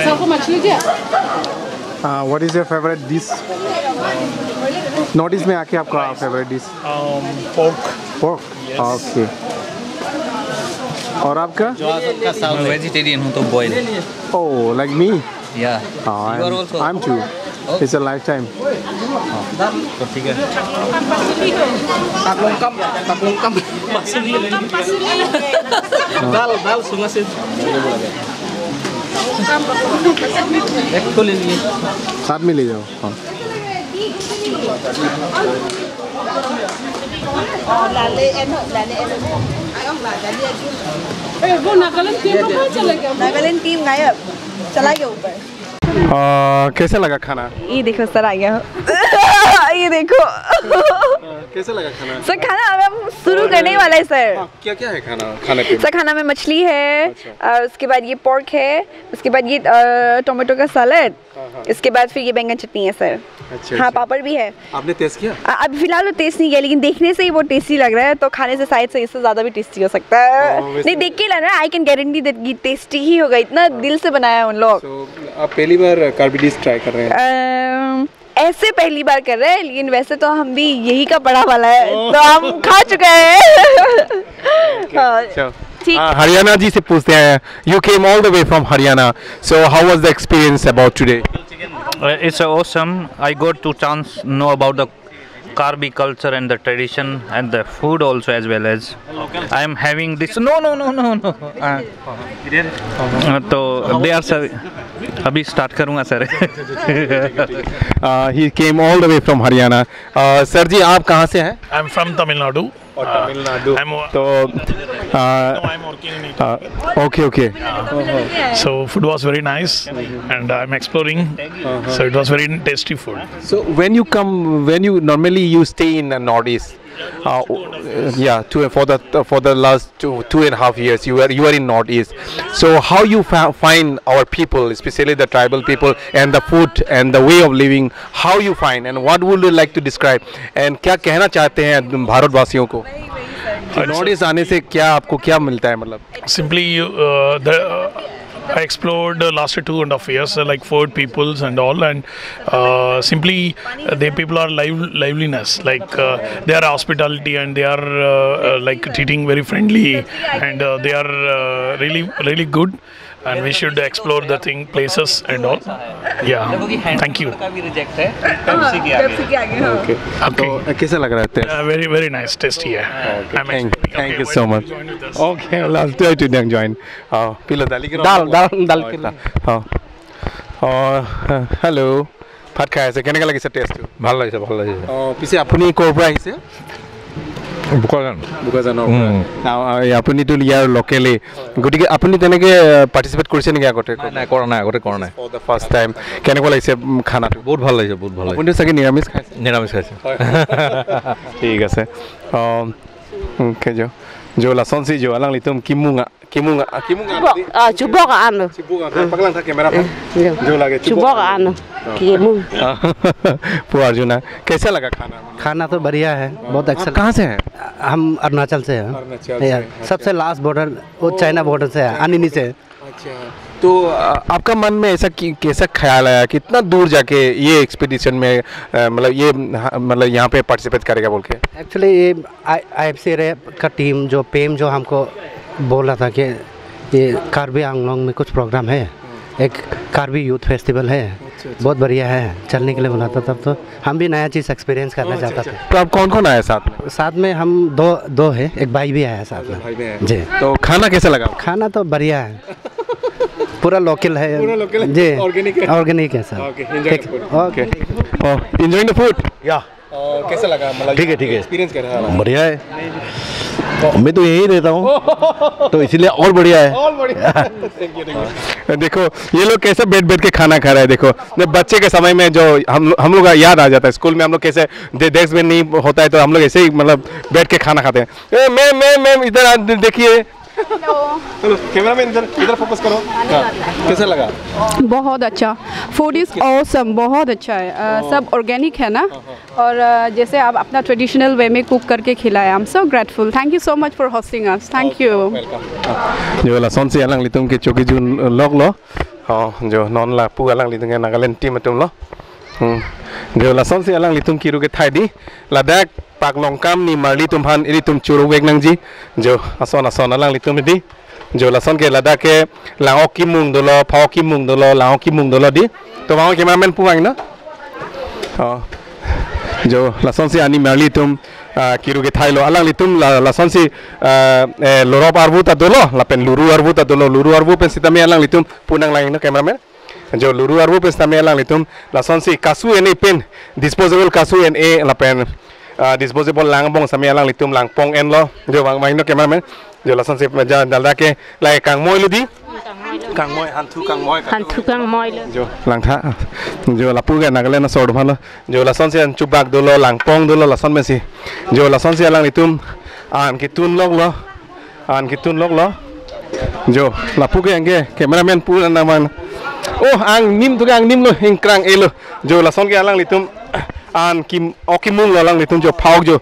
सबको मछली दिया? Uh, what is your favorite dish? North East में आके आपका favourite dish? Um, pork. Pork? Yes. Okay. और आपका? जो आ सबका साउथ है। मैं वेजिटेरियन हूँ, तो boil. Oh, like me? Yeah. Oh, you are I'm, also. I'm too. It's a lifetime. तो ठीक है। Taklongkam, taklongkam. Dal, dal, sungasin. एक तो ले लिए। साथ में ले जाओ। हाँ। ए, वो नागालैंड टीम लोग कहाँ चले गए? नागालैंड टीम गायब, चला गया ऊपर। आ, कैसे लगा खाना? ये देखो सर आ गया। ये देखो। कैसे लगा खाना? सर, खाना अब हम शुरू करने वाला है सर। हाँ, क्या क्या है खाना, खाने पे? सर, खाना में मछली है, अच्छा। और उसके बाद ये पोर्क है, उसके बाद ये, अ, टोमेटो का सैलेड, हाँ, हाँ। इसके बाद फिर ये बैंगन चटनी है सर। अच्छा, हाँ, अच्छा। पापड़ भी है। आपने टेस्ट किया? अ, अभी फिलहाल तो टेस्ट नहीं किया, लेकिन देखने से ही वो टेस्टी लग रहा है, तो खाने से शायद से इससे ज्यादा भी टेस्टी हो सकता है। हाँ, वैसे नहीं, देख के लग रहा है, I can guarantee that ये टेस्टी ही होगा, इतना हाँ। दिल से बनाया है उन लोग। So, आप पहली बार कार्बी डिश ट्राई कर रहे हैं? अम, ऐसे पहली बार कर रहे हैं, लेकिन वैसे तो हम भी यही का पड़ा वाला है, ओह। तो हम खा चुका है। ओके, हाँ। अच्छा। ठीक। हाँ, हरियाणा जी से पूछते हैं। You came all the way from Haryana. So how was the experience about today? Uh, it's awesome. I got to chance know about the Karbi culture and the tradition and the food also as well as. I am having this. No, no, no, no, no. Uh, uh, तो they are sir, अभी start करूंगा sir. Uh, he came all the way from Haryana. Uh, sir ji, आप कहाँ से हैं? I'm from Tamil Nadu. और तमिलनाडु। I'm तो uh, no, I'm working in Italy. Uh, okay, okay. So food was very nice, and I'm exploring. So it was very tasty food. So when you come, when you normally you stay in the Northeast, uh, yeah, two, for the for the last two two and a half years you were you are in Northeast. So how you fa- find our people, especially the tribal people, and the food and the way of living? How you find and what would you like to describe? And क्या कहना चाहते हैं भारतवासियों को? North east आने से क्या आपको क्या मिलता है, मतलब? Simply, you, uh, the, uh, I explored the last two and a half years, uh, like four peoples and all, and uh, simply uh, the people are live liveliness, like uh, they are hospitality and they are uh, uh, like treating very friendly, and uh, they are uh, really really good. And we should explore the thing, places and all. Yeah. Thank you. हाँ, पेप्सी के आगे, हाँ। ओके। तो कैसा लग रहा है test? Uh, very very nice, tasty है। Thank, thank you so much. Okay, last day to join. हाँ, পিলো দালি কি ডাল ডাল ডাল কি हाँ। और हेलो, ভাত খাই আছে, কেনেকা লাগিছে টেষ্টটো? ভাল লাগিছে, ভাল লাগিছে। অ, পিছে আপুনি ক'ৰ পৰা আহিছে? বোকাজান। বোকাজানৰ পৰা। উম। আ, আ, এই আপুনিতো ইয়াৰ লোকেলেই, গতিকে আপুনি তেনেকে, আ, পাৰ্টিচিপেট কৰিছে নেকি আগতে? নাই, নাই, কৰা নাই, আগতে কৰা নাই। For the first time। কেনেকুৱা লাগিছে, উম, খানাটো? বহুত ভাল লাগিছে, বহুত ভাল লাগিছে। আপুনিতো চাগে নিৰামিষ খাইছে? নিৰামিষ খাইছে। ঠিক আছে। অ, okay, jo. Jo, lasonsi jo alanglitum kimung a, kimung a, kimung a. Chubok, ah, chubok an. Chubok an. Paklang tha camera pa. Eh, jo. Jo lage, chubok an. Chubok an. Kimung. Pu Arjuna, kaisa laga khana? खाना तो बढ़िया है, बहुत अच्छा। आप कहाँ से हैं? हम अरुणाचल से हैं। अरुणाचल से, या, अच्छा। सबसे लास्ट बॉर्डर, वो ओ, चाइना बॉर्डर से है, अच्छा। अनिनी से। अच्छा, तो, अ, आपका मन में ऐसा कि, कैसा ख्याल आया, कितना दूर जाके ये एक्सपीडिशन में, अ, मतलब, ये, हाँ, मतलब, यहाँ पे पार्टिसिपेट करेगा बोल के? एक्चुअली, ये आई, आईएफसी रैप का टीम, जो पेम, जो हमको बोला था कि ये कार्बी आंगलोंग में कुछ प्रोग्राम है, एक कार्बी यूथ फेस्टिवल है, अच्छा, अच्छा। बहुत बढ़िया है, चलने के लिए बोला था, तब तो हम भी नया चीज़ एक्सपीरियंस करना ओ, अच्छा, चाहता अच्छा। था। तो आप कौन-कौन आए साथ में? साथ में हम दो, दो है, एक भाई भी आया साथ अच्छा, में। भाई भी है। जी। तो खाना कैसा लगा? खाना तो बढ़िया है। पूरा लोकल है। पूरा लोकल है? जी। ऑर्गेनिक है? ऑर्गेनिक है, सर। ओके, एंजॉय ठीक। करो। Okay. Okay. Oh, enjoying the food? या। और कैसा लगा? मतलब, ठीक है, ठीक है। एक्सपीरियंस कैसा रहा? बढ़िया है। मैं तो यहीं रहता हूँ, तो इसीलिए और बढ़िया है। और बढ़िया। Thank you, thank you। देखो, ये लोग कैसे बैठ बैठ के खाना खा रहा है। देखो, जब बच्चे के समय में जो हम हम लोग का याद आ जाता है, स्कूल में हम लोग कैसे, डे-, डेस्क में नहीं होता है, तो हम लोग ऐसे ही, मतलब, बैठ के खाना खाते हैं। ए, मैम, मैम, मैम, इधर आ, दे-, देखिए। हेलो। हेलो, कैमरामैन, इधर, इधर फोकस करो। हाँ, कैसा लगा? बहुत अच्छा। फूड इज ऑसम, बहुत अच्छा है। अ, ओ। सब ऑर्गेनिक है ना? हाँ, हाँ। और, अ, जैसे आप अपना ट्रेडिशनल वे में कुक करके खिलाए, I am so grateful। Thank you so much for hosting us। Thank you। Welcome। Jo, lasonsi alanglitum ke choki jun lok lo. Oh, jo, non lapu alanglitum ke Nagaland team atum lo. Hmm. Jo, lasonsi alanglitum kiru kethai di. Ladak Paklongkam nimarli atum aphan ilitum choro vek nangji. Jo, ason ason alanglitum di. Jo, lason ke ladak ke lang-ok kimung dolo, pha-ok kimung dolo, lang-ok kimung dolo di. To vang cameraman pu vang no. Oh. Jo, lasonsi animarli atum, ah, kiru kethai lo. Alanglitum la, lasonsi, ah, eh, lorop arvu ta dolo, lapen luru arvu ta dolo, luru arvu pen sitame alanglitum pu nang lang no cameraman. Jo, luru arvu pen sitame alanglitum lasonsi kasu ene pen, disposable kasu ene lapen, ah, disposable lang angbong sitame alanglitum langpong enlo. Jo, vang vang no cameraman. Jo, lasonsi ja dal dake lai kangmoi lo di. Kangmoi, hanthu kangmoi. Hanthu kangmoi lo. Jo, langtha. Jo, lapu ke Nagaland asor atum aphan lo. Jo, lasonsi an chubak dolo, langpong dolo, lason pensi. Jo, lasonsi alanglitum an ketun lok lo. An ketun lok lo. Jo, lapu ke angke cameraman pu nang man. Oh, angnim tu ke angnim lo, ingkrang e lo. Jo, lason ke alanglitum an kim-ok kimung lo alanglitum jo, pha-ok jo.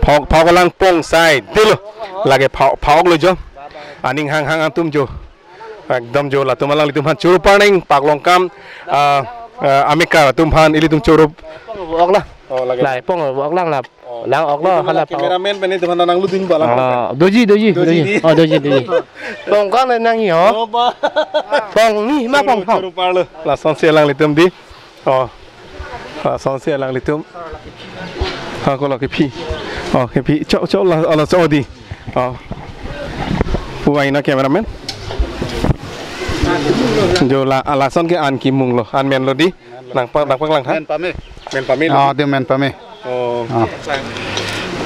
Pha-ok, pha-ok langpong sai de lo. Lake pha-, pha-ok lo jo. Aning hanghang atum jo. Ekdom jo latum alanglitum aphan choro parnang Paklongkam, ah, ah, amekar atum aphan ilitum choro. Ok la. Oh, lake. Lai pong ok lang la. Oh. Lang-ok lo, hala pha-ok. Cameraman pen itum aphan nanglu ding balang. Oh, doji, doji, doji, doji. Oh, doji, doji. Pong kang nang hi ho. Oh, ba. Pong ni ma pong pong. Choro parlo. Lasonsi alanglitum di. Oh. Lasonsi alanglitum. Ha, ko lo kephi. Oh, kephi. Cho, cho la, la cho di. Oh. Pu vang no cameraman. Jo la, lason ke an kimung lo, an men lo di. Nangpa, nangpaklang tha. Men pame. Men pame lo. Oh, dia men pame. Oh. Oh.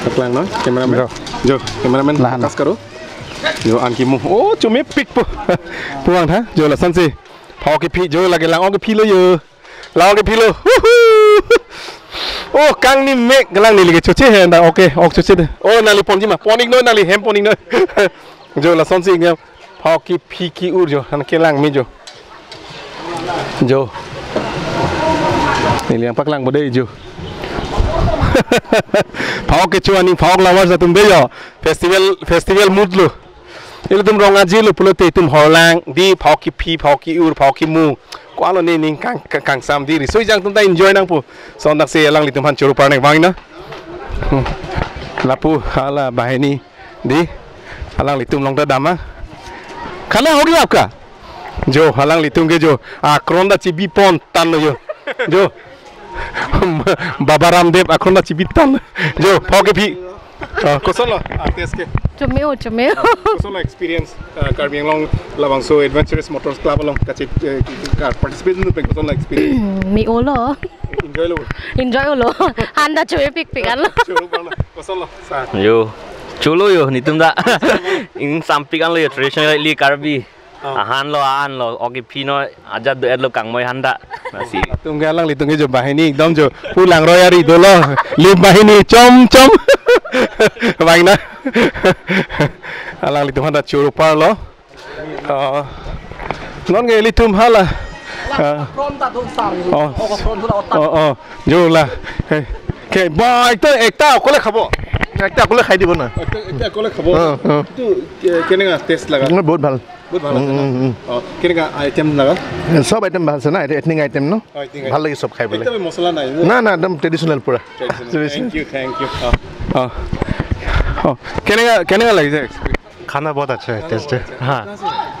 Paklang no, cameraman. Jo. Jo, cameraman. Lahan. Focus karo. Jo, an kimung. Oh, chomepik po. Pu vang tha. Jo, lasonsi. Pha-ok kephi jo, lake lang-ok kephi lo jo. Lang-ok kephi lo. Huhu. Oh, kangni mek lang neli ke choche he da. Okay, ok choche de. Oh, nangli ponji ma. Pon-ik noi, nangli hem pon-ik noi. Jo, lasonsi nge. Pha-ok kephi ki-ur jo. Han kelang me jo. Jo. Neli nangpaklang bo de jo. Pha-ok kecho aning pha-ok lovers atum de jo. Festival, festival mood lo. Ilitum rong aji lo pulote itum horlang di, pha-ok kephi, pha-ok ki-ur, pha-ok kimung. Ko-an lo ne ning kang, kang, kangsam di, riso-ejang atum ta enjoy nangpo. Lason dak si alanglitum aphan choro parnang vang na. Hmm. Lapu hala banghini di. Alanglitum along ta dam ma. खाना हो गया आपका? Jo, alanglitum ke jo. Akron ta chibi pon tanglo jo. Jo. Baba Ramdev akron ta chibi tang. Jo, pha-ok kephi. Ah, koson lo, ah, test ke. Chomeo, chomeo. Koson lo experience, ah, Karbi Anglong labangso Adventurous Motors Club along kachi, eh, ka participate nu pen koson lo experience. Meo lo. Enjoy lo. Enjoy lo. Handa chomepikpik an lo. Choro parlo. Koson lo, sir. Yo. Cholo yo, netum ta. Ingsampik an lo yo, traditional li Karbi. Oh. Ahan lo, ahan lo, oke pino, ajat do et lo kangmoi handa. Lasi. Tum ke alanglitum ke jo banghini, ekdom jo, pulang royari dolo, lip banghini, chom, chom. Bang na. Alanglitum handa choro parlo. Ah, non ke ilitum hala. Ah. From ta dong sang. Oh. Oh, from tu la otak. Oh, oh. Jo la. Hey. Ke, ba, ekta, ekta, অকলে খাব। একটা অকলে খাই দিব না। একটা, একটা অকলে খাব। হ্যাঁ, হ্যাঁ। তো, কে-, কেনেকা টেষ্ট লাগা? বহুত ভাল। বহুত ভাল আছে ন? উম, উম, উম। অ, কেনেকা আইটেম লাগা? সব আইটেম ভাল আছে না, এইটো এথনিক আইটেম ন? অ, এথনিক আইটেম। ভাল লাগে সব খাই পেলাই। একদম মছলা নাই ন? না, না, একদম ট্ৰেডিশ্যনেল পুৰা। Traditional. Traditional. Thank you, thank you। অ। অ। অ, কেনেকা, কেনেকা লাগিছে এক্সপিৰিয়েঞ্চ? खाना बहुत अच्छा है, टेस्ट है। हाँ,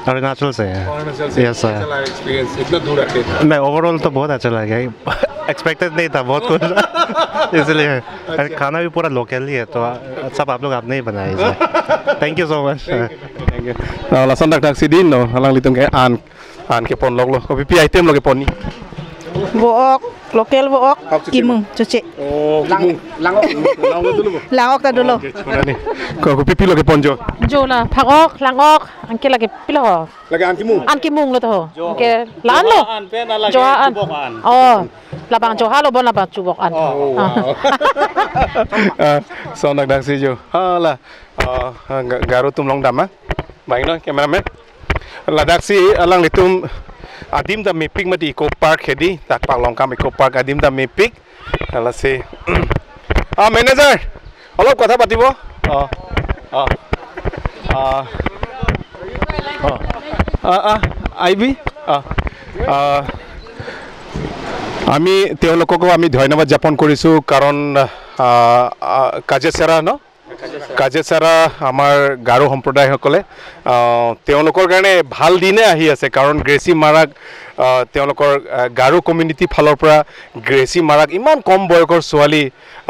अरुणाचल से है। अरुणाचल से। Yes, sir. कैसा लगा एक्सपीरियंस? इतना दूर आके। नहीं, ओवरऑल तो बहुत अच्छा लगा। एक्सपेक्टेड नहीं था, बहुत कुछ। इसलिए। अच्छा। खाना भी पूरा लोकल ही है, तो सब आप लोग आपने ही बनाया है, sir. Thank you so much। Thank you, thank you, thank you। Ah, lason dakdak si din lo, alanglitum ke an, an kepon lok lo. Kopi pi item lo kepon ni? Bo-ok, local bo-ok, kimung, choche. Oh, kimung. Langok. Langok dolo bo. Langok ta dolo. Okay, chona ni. Ko, kopi pi lo kepon jo? Jo la, phak-ok, langok, anke lake pilo. Lake an kimung? An kimung lo to. Jo. Anke la-an lo. Joha an pen, lake chubok an. Oh. Labang joha lo bon labang chubok an. Oh, wow. Ah, lason dakdak si jo. Hala. Ah, Ga-, Garo atum along dam, ah. Bang no, cameraman. Ladak si alanglitum adim ta mepik mati Eco Park hedi, dak Paklongkam Eco Park adim ta mepik. Lasi. Ah, manager, olop kotha patibo. Ah, ah, ah, ah, ah, I B, ah, ah, আমি তেওঁলোককো আমি ধন্যবাদ জ্ঞাপন কৰিছো, কাৰণ, আহ, আহ, কাজেচেৰা ন? কাজেচেৰা আমাৰ গাৰো সম্প্ৰদায়সকলে, আহ, তেওঁলোকৰ কাৰণে ভাল দিনে আহি আছে, কাৰণ গ্ৰেচি মাৰাক, আহ, তেওঁলোকৰ, আহ, গাৰো কমিউনিটি ফালৰ পৰা গ্ৰেচি মাৰাক ইমান কম বয়সৰ ছোৱালী,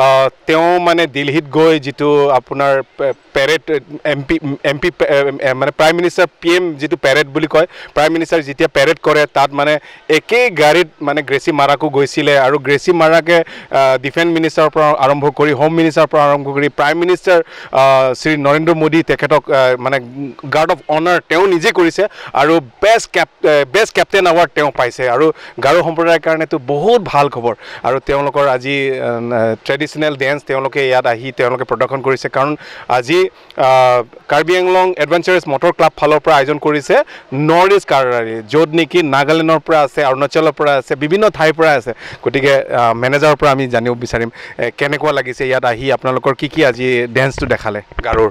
আহ, তেওঁ মানে দিল্লীত গৈ যিটো আপোনাৰ পে-, parade, M P, M P পে-, এ, এ, মানে প্ৰাইম মিনিষ্টাৰ, পি এম যিটো পেৰেড বুলি কয়, প্ৰাইম মিনিষ্টাৰ যেতিয়া পেৰেড কৰে, তাত মানে একেই গাড়ীত মানে গ্ৰেচি মাৰাকো গৈছিলে আৰু গ্ৰেচি মাৰাকে, আহ, ডিফেন্স মিনিষ্টাৰৰ পৰা আৰম্ভ কৰি, হোম মিনিষ্টাৰৰ পৰা আৰম্ভ কৰি, প্ৰাইম মিনিষ্টাৰ, আহ, শ্ৰী নৰেন্দ্ৰ মোদী তেখেতক, আহ, মানে গাৰ্ড অফ অনাৰ তেওঁ নিজে কৰিছে আৰু বেষ্ট কেপ-, এ, বেষ্ট কেপ্টেইন এৱাৰ্ড তেওঁ পাইছে আৰু গাৰো সম্প্ৰদায়ৰ কাৰণেতো বহুত ভাল খবৰ। আৰু তেওঁলোকৰ আজি, আহ, ট্ৰেডিশ্যনেল ডেন্স তেওঁলোকে ইয়াত আহি তেওঁলোকে প্ৰদৰ্শন কৰিছে, কাৰণ আজি আহ, কাৰ্বি আংলং এডভেঞ্চাৰাছ মটৰ ক্লাব ফালৰ পৰা আয়োজন কৰিছে নৰ্থ ইষ্ট কাৰ ৰেলী, য'ত নেকি নাগালেণ্ডৰ পৰা আছে, অৰুণাচলৰ পৰা আছে, বিভিন্ন ঠাইৰ পৰা আছে। গতিকে, আহ, মেনেজাৰৰ পৰা আমি জানিব বিচাৰিম, এ, কেনেকুৱা লাগিছে ইয়াত আহি আপোনালোকৰ কি কি আজি ডেন্সটো দেখালে গাৰোৰ?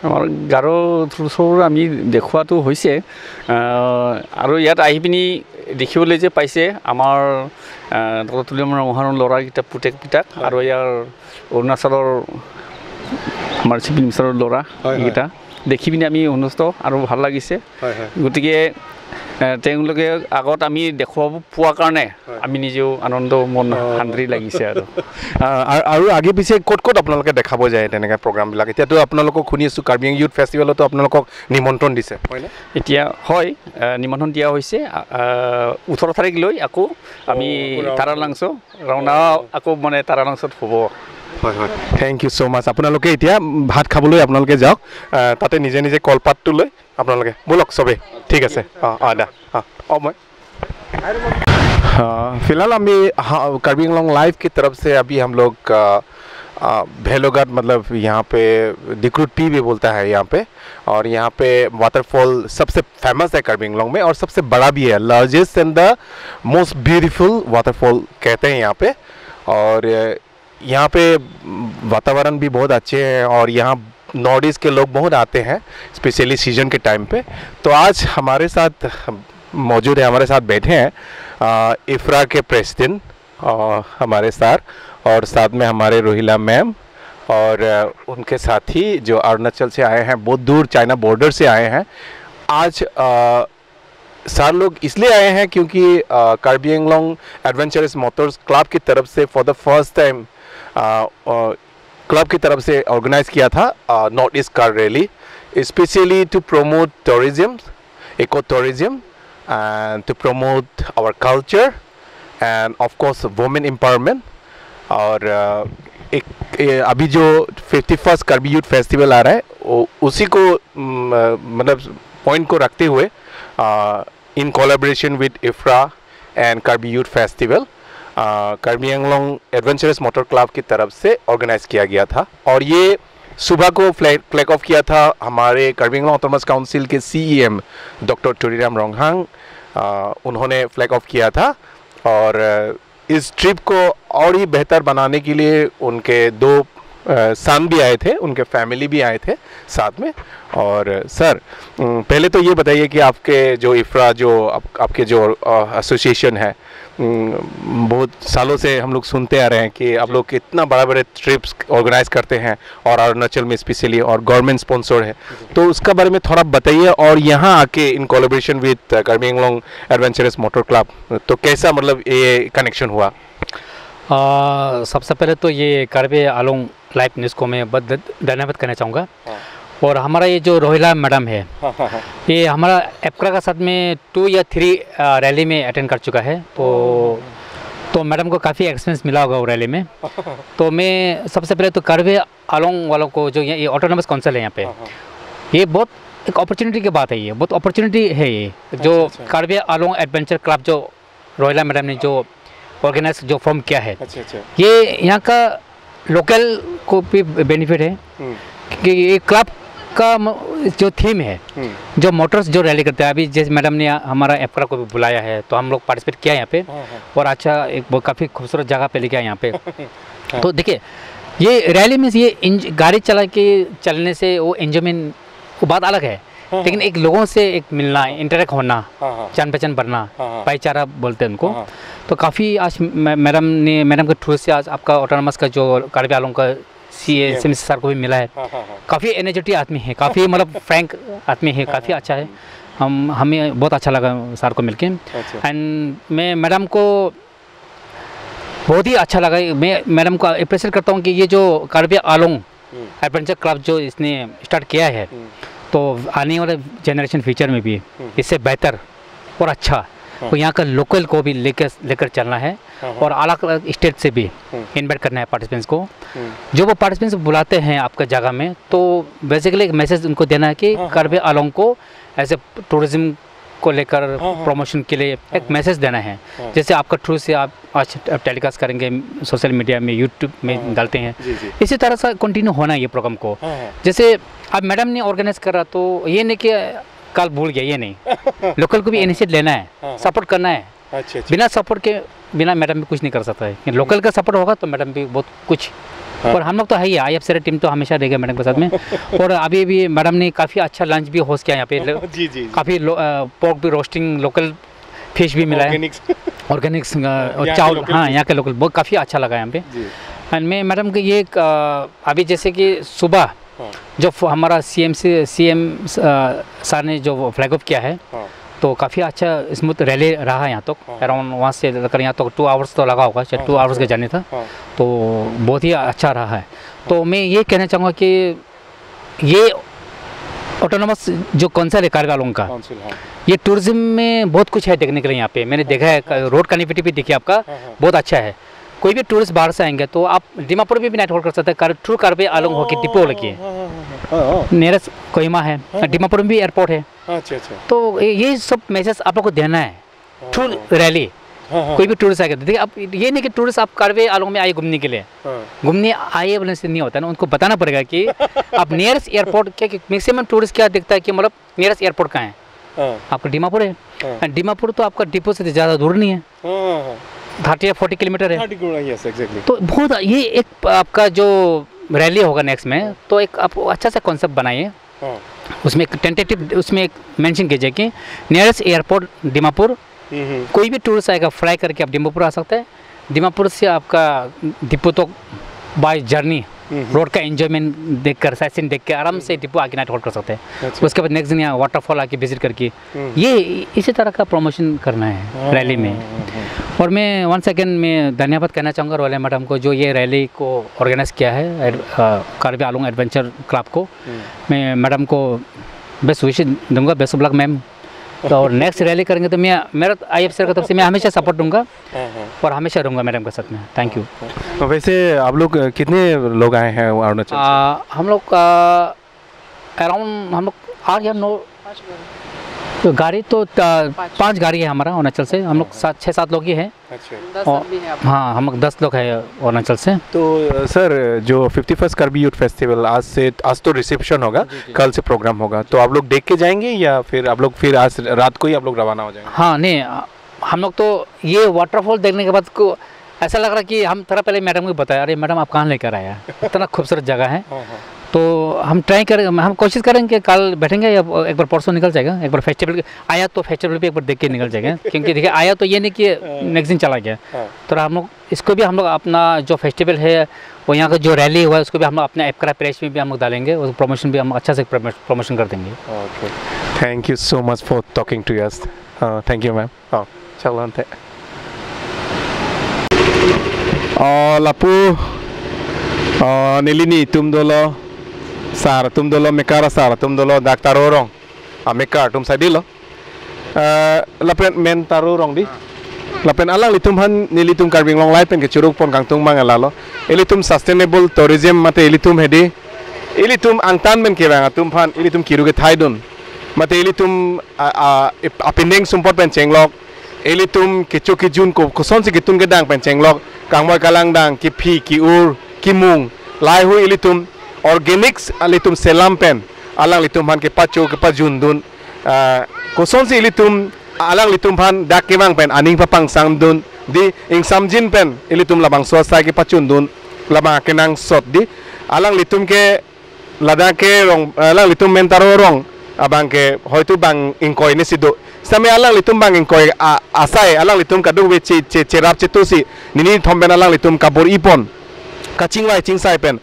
আমাৰ গাৰো থ্ৰু শ্ব'ৰ আমি দেখুৱাটো হৈছে, আহ, আৰু ইয়াত আহি পিনি দেখিবলৈ যে পাইছে আমাৰ, আহ, ডক্টৰ তুলিৰাম ৰংহাৰৰ ল'ৰাকেইটা পুতেক পিতাক আৰু ইয়াৰ অৰুণাচলৰ আমাৰ চিফ মিনিষ্টাৰৰ ল'ৰা হয়, হয়। এইকেইটা দেখি পিনি আমি সন্তুষ্ট আৰু ভাল লাগিছে। হয়, হয়। গতিকে, এ, তেওঁলোকে আগত আমি দেখুৱাব পোৱা কাৰণে হয়। আমি নিজেও আনন্দ মন অ। শান্তি লাগিছে আৰু। আ-, আ-, আৰু আগে পিছে ক'ত ক'ত আপোনালোকে দেখাব যায় তেনেকে প্ৰগ্ৰামবিলাক? এতিয়াতো আপোনালোকক শুনি আছো, কাৰ্বি আংলং ইউথ ফেষ্টিভেলতো আপোনালোকক নিমন্ত্ৰণ দিছে, হয়নে? এতিয়া হয়, এ, নিমন্ত্ৰণ দিয়া হৈছে। আ, আ, ওঠৰ তাৰিখ লৈ আকৌ আমি অ, আকৌ ৰাওনা। তাৰালাংচ ৰাওনা অ। আকৌ মানে তাৰালাংচত হ'ব। হয়, হয়। থেংক ইউ ছ' মাছ। আপোনালোকে এতিয়া ভাত খাবলৈ আপোনালোকে যাওক। আহ, তাতে নিজে নিজে কলপাতটো লৈ আপোনালোকে ব'লক চবেই। ঠিক আছে। অ, অ, দা। অ, অ, মই। আহ, ফিলহাল আমি, हाँ, Karbi Anglong Live की तरफ से अभी हम लोग, अ, अ, भेलोघाट, मतलब यहाँ पे डिक्रूट पी भी बोलता है यहाँ पे, और यहाँ पे वाटरफॉल सबसे फेमस है कार्बी आंगलोंग में और सबसे बड़ा भी है, largest and the most beautiful waterfall कहते हैं यहाँ पे। और, अ, यहाँ पे वातावरण भी बहुत अच्छे हैं और यहाँ नॉर्थ ईस्ट के लोग बहुत आते हैं, स्पेशली सीजन के टाइम पे। तो आज हमारे साथ मौजूद है, हमारे साथ बैठे हैं, अ, इफ्रा के प्रेसिडेंट, अ, हमारे सर, और साथ में हमारे रोहिला मैम और, अ, उनके साथी जो अरुणाचल से आए हैं, बहुत दूर चाइना बॉर्डर से आए हैं। आज, अ, सर लोग इसलिए आए हैं क्योंकि, अ, कार्बी आंगलोंग एडवेंचरस मोटर्स क्लब की तरफ से फॉर द फर्स्ट टाइम, अ, अ, क्लब की तरफ से ऑर्गेनाइज किया था north east car rally, specially to promote tourism, eco tourism, and to promote our culture, and of course women empowerment. और अ, एक ये अभी जो फिफ्टी फर्स्ट करबी यूथ फेस्टिवल आ रहा है, वो, उसी को म, मतलब पॉइंट को रखते हुए, in collaboration with IFRA and Karbi Youth Festival, Karbi Anglong adventurous motor club की तरफ से ऑर्गेनाइज किया गया था। और ये सुबह को फ्लैग फ्लैग ऑफ किया था हमारे कार्बी आंगलोंग ऑटोनोमस काउंसिल के सीईएम डॉक्टर तुलीराम रोंगहांग। अ, उन्होंने फ्लैग ऑफ किया था। और अ, इस ट्रिप को और ही बेहतर बनाने के लिए उनके दो सन भी आए थे, उनके फैमिली भी आए थे साथ में। और सर, पहले तो ये बताइए कि आपके जो इफ्रा, जो आप, आपके जो एसोसिएशन है, बहुत सालों से हम लोग सुनते आ रहे हैं कि आप लोग कितना बड़ा बड़े ट्रिप्स ऑर्गेनाइज करते हैं, और अरुणाचल में स्पेशली, और गवर्नमेंट स्पॉन्सर है। तो उसका बारे में थोड़ा बताइए। और यहाँ आके, in collaboration with Karbi Anglong Adventurous Motor Club, तो कैसा, मतलब, ये कनेक्शन हुआ? आ, सबसे पहले तो ये कार्बी आंगलोंग लाइव न्यूज़ को मैं बहुत ध- धन्यवाद करना चाहूँगा। हाँ। और हमारा ये जो रोहिला मैडम है, हाँ, हाँ, हाँ। ये हमारा एप्रा का साथ में टू या थ्री रैली में अटेंड कर चुका है। तो तो मैडम को काफ़ी एक्सपीरियंस मिला होगा वो रैली में। तो मैं सबसे पहले तो कार्बी आंगलोंग वालों को, जो ये ऑटोनोमस काउंसिल है यहाँ पे, हाँ, हाँ। ये बहुत एक अपॉर्चुनिटी की बात है। ये बहुत अपॉर्चुनिटी है, ये जो अच्छा, अच्छा। कार्बी आंगलोंग एडवेंचर क्लब जो रोहिला मैडम ने जो ऑर्गेनाइज, जो फॉर्म किया है, अच्छा, अच्छा। ये यहाँ का लोकल को भी बेनिफिट है। हम्म, कि ये क्लब का म- जो थीम है, हम्म। जो मोटर्स जो रैली करते हैं, अभी जैसे मैडम ने हमारा एप्रा को भी बुलाया है, तो हम लोग पार्टिसिपेट किया यहाँ पे। हाँ, हाँ। और अच्छा, एक बहुत काफ़ी खूबसूरत जगह पे लेके आए यहाँ पे। हाँ। तो देखिए, ये रैली में से ये इंज- गाड़ी चला के चलने से वो एंजॉयमेंट, वो बात अलग है। हाँ, लेकिन हाँ। एक लोगों से एक मिलना, इंटरेक्ट होना, हाँ, हाँ। जान पहचान बढ़ना, हाँ, हाँ। भाईचारा बोलते हैं उनको। हाँ, हाँ। तो काफ़ी आज मै- मैडम ने, मैडम के थ्रू से आज आपका ऑटोनोमस का जो कार्बी आंगलोंग का सी सीएम। सीएम सर को भी मिला है। हाँ, हाँ, हाँ। काफ़ी एनर्जेटिक आदमी है, काफ़ी मतलब फ्रैंक आदमी है, हाँ, काफ़ी हाँ। अच्छा है। हम हमें बहुत अच्छा लगा सर को मिलके। अच्छा। एंड मैं मैडम को बहुत ही अच्छा लगा। मैं मैडम को अप्रिशिएट करता हूँ कि ये जो कार्बी आंगलोंग हम्म, एडवेंचर क्लब जो इसने स्टार्ट किया है, हम्म, तो आने वाले जनरेशन फ्यूचर में भी हम्म। इससे बेहतर और अच्छा, हाँ। और यहाँ का लोकल को भी लेकर लेकर चलना है। हाँ, हाँ। और अलग अलग स्टेट से भी हम्म। इनवाइट करना है पार्टिसिपेंट्स को। हम्म। जो वो पार्टिसिपेंट्स बुलाते हैं आपका जगह में, तो बेसिकली एक मैसेज उनको देना है कि हाँ, हाँ, कार्बी हाँ। आंगलोंग को एज ए टूरिज्म को लेकर हाँ, हाँ। प्रमोशन के लिए एक हाँ। मैसेज देना है। हाँ। जैसे आपका थ्रू से आप आज टेलीकास्ट करेंगे सोशल मीडिया में, यूट्यूब में हाँ, हाँ। डालते हैं, जी, जी। इसी तरह से कंटिन्यू होना है ये प्रोग्राम को। हाँ, हाँ। जैसे अब मैडम ने ऑर्गेनाइज करा, तो ये नहीं कि कल भूल गया, ये नहीं। लोकल को भी इनिशिएट लेना है, हाँ, हाँ। सपोर्ट करना है। अच्छा, अच्छा। बिना सपोर्ट के, बिना मैडम भी कुछ नहीं कर सकता है। लोकल का सपोर्ट होगा तो मैडम भी बहुत कुछ। हाँ। और हम लोग तो है ही, आई एफ सी टीम तो हमेशा रहेगा मैडम के साथ में। और अभी भी मैडम ने काफ़ी अच्छा लंच भी होस्ट किया यहाँ पे। जी, जी, जी। काफ़ी पोर्क भी रोस्टिंग, लोकल फिश भी मिला है, ऑर्गेनिक्स। ऑर्गेनिक्स। यहाँ के चावल, लोकल हाँ, फिश। यहाँ के लोकल, बहुत काफ़ी अच्छा लगा यहाँ पे। जी। एंड मैं मैडम के ये एक, अ, अभी जैसे कि सुबह हाँ, जो फ- हमारा सीएम से सीएम सर ने जो फ्लैग ऑफ किया है, हाँ। तो काफ़ी अच्छा स्मूथ रैली रहा है यहाँ तक। हाँ। अराउंड वहाँ से लेकर यहाँ तक टू आवर्स तो लगा होगा, शायद हाँ, टू हाँ, आवर्स के हाँ। जर्नी था। हाँ। तो बहुत ही अच्छा रहा है। तो मैं ये कहना चाहूँगा कि ये ऑटोनोमस जो काउंसिल है कार्बी आंगलोंग का, काउंसिल, हाँ। ये टूरिज्म में बहुत कुछ है देखने के लिए यहाँ पे। मैंने देखा है, रोड कनेक्टिविटी देखिए आपका, हाँ, हाँ। बहुत अच्छा है। कोई भी टूरिस्ट बाहर से आएंगे तो आप दीमापुर में भी नाइट होल्ड कर सकते हैं, कार- थ्रू कार्बी आंगलोंग होके डिपो लगी है। हाँ, हाँ, हाँ, हाँ। नियरेस्ट कोहिमा है, हाँ। दीमापुर में भी एयरपोर्ट है। हाँ, अच्छा, अच्छा। तो ये ये सब मैसेज आप लोग को देना है थ्रू हाँ। रैली। हाँ, हाँ। कोई भी टूरिस्ट आएगा, देखिए, आप ये नहीं कि टूरिस्ट आप कार्बी आंगलोंग में आए घूमने के लिए, हाँ। घूमने आए बोलने से नहीं होता है ना, उनको बताना पड़ेगा कि आप नियरेस्ट एयरपोर्ट क्या, मैक्सिमम टूरिस्ट क्या देखता है कि मतलब नियरेस्ट एयरपोर्ट कहाँ है, हाँ। आपका दीमापुर है। हाँ। एंड दीमापुर तो आपका डिपो से ज़्यादा दूर नहीं है, हाँ, हाँ, हाँ। थर्टी या फोर्टी किलोमीटर है। Thirty kilometre, yes, exactly. तो बहुत ये एक आपका जो रैली होगा नेक्स्ट में, तो एक आप अच्छा सा कॉन्सेप्ट बनाइए, हाँ। उसमें एक टेंटेटिव, उसमें एक मेंशन कीजिए कि नियरेस्ट एयरपोर्ट दीमापुर, हम्म, हम्म। कोई भी टूरिस्ट आएगा, फ्लाई करके आप दीमापुर आ सकते हैं। दीमापुर से आपका डिपो तक बाय जर्नी हम्म। रोड का एंजॉयमेंट देखकर, साइटसीइंग देख के आराम से डिपो आके नाइट होल्ड कर सकते हैं। अच्छा। उसके बाद नेक्स्ट दिन यहाँ वाटरफॉल आके विजिट करके, हम्म। ये इसी तरह का प्रमोशन करना है हाँ, रैली में। हाँ, हाँ, हाँ। और मैं वंस अगेन मैं धन्यवाद कहना चाहूँगा रोले मैडम को, जो ये रैली को ऑर्गेनाइज किया है, एड-, अ, कार्बी आंगलोंग एडवेंचर क्लब को। हम्म। मैं मैडम को बेस्ट विश दूंगा, बेस्ट ऑफ लक मैम। तो और नेक्स्ट रैली करेंगे तो मैं, मेरा आईएफसी की तरफ से मैं हमेशा सपोर्ट दूंगा हाँ, हाँ। और हमेशा रहूंगा मैडम के साथ में। Thank you. तो वैसे आप लोग, अ, कितने लोग आए हैं अरुणाचल से? आ, हम लोग का अराउंड हम लोग आठ या नौ, तो गाड़ी तो, आ, पाँच। पाँच गाड़ी है हमारा अरुणाचल से, हम लोग सात, छः सात लोग ही हैं। अच्छा। दस और आदमी है आप। हाँ, हम लोग दस लोग हैं अरुणाचल से। तो, अ, सर, जो fifty first Karbi youth festival आज से, आज तो रिसेप्शन होगा, जी, जी। कल से प्रोग्राम होगा, तो आप लोग देख के जाएंगे या फिर आप लोग फिर आज रात को ही आप लोग रवाना हो जाएंगे? हाँ, नहीं, अ, हम लोग तो ये वाटरफॉल देखने के बाद को ऐसा लग रहा कि हम थोड़ा पहले मैडम को बताया, "अरे मैडम, आप कहाँ लेकर आया? इतना खूबसूरत जगह है।" हाँ, हाँ। तो हम ट्राई करें, हम कोशिश करेंगे, कल बैठेंगे या एक बार परसों निकल जाएगा, एक बार फेस्टिवल के, आया तो फेस्टिवल भी एक बार देख के निकल जाएगा। क्योंकि देखिए, आया तो ये नहीं कि हाँ। नेक्स्ट दिन चला गया। हाँ। थोड़ा हम लोग इसको भी, हम लोग अपना जो फेस्टिवल है, वो यहाँ का जो रैली हुआ है, उसको भी हम लोग अपने एपकरा पेज में भी हम लोग डालेंगे, और प्रमोशन भी हम अच्छा से प्रमो-, प्रमोशन कर देंगे। Okay. Thank you so much for talking to us. Uh, thank you, ma'am. Oh, chalante. Oh, lapu, oh, neli nitum dolo, sar atum dolo, mekar asar atum dolo, dak Taro Rong. Ah, mekar atum sai dolo. Eh, lapen men Taro Rong di. Lapen alanglitum aphan nelitum Karbi Anglong Live pen kechoro pon kangtung mang lalo. Ilitum sustainable tourism mate ilitum hedi. Ilitum angtan pen kevang atum aphan ilitum kiru kethai dun. Mate ilitum a, a, ip-, apindeng sumpot pen chenglok. Ilitum kecho kejun ko, kosonsi ketun kedang pen chenglok. Kangmoi kalangdang, kephi, ke-ur, kemung. Lahai hui ilitum organics alitum selam pen. Alanglitum aphan kepacho, kepajun dun. Ah, kosonsi ilitum, alanglitum aphan dak kevang pen aning papangsam dun, di ingsamjin pen ilitum labangso asai kepachun dun, labang akenangsot di, alanglitum ke ladak ke Rong, alanglitum men Taro Rong abang ke hoitu bang ingkoi ni si do. Sitame alanglitum bang ingkoi a-, asai, alanglitum kadokave che, che, cherap chetu si, nini thom pen alanglitum kabor-i pon, kachingvai chingsai pen.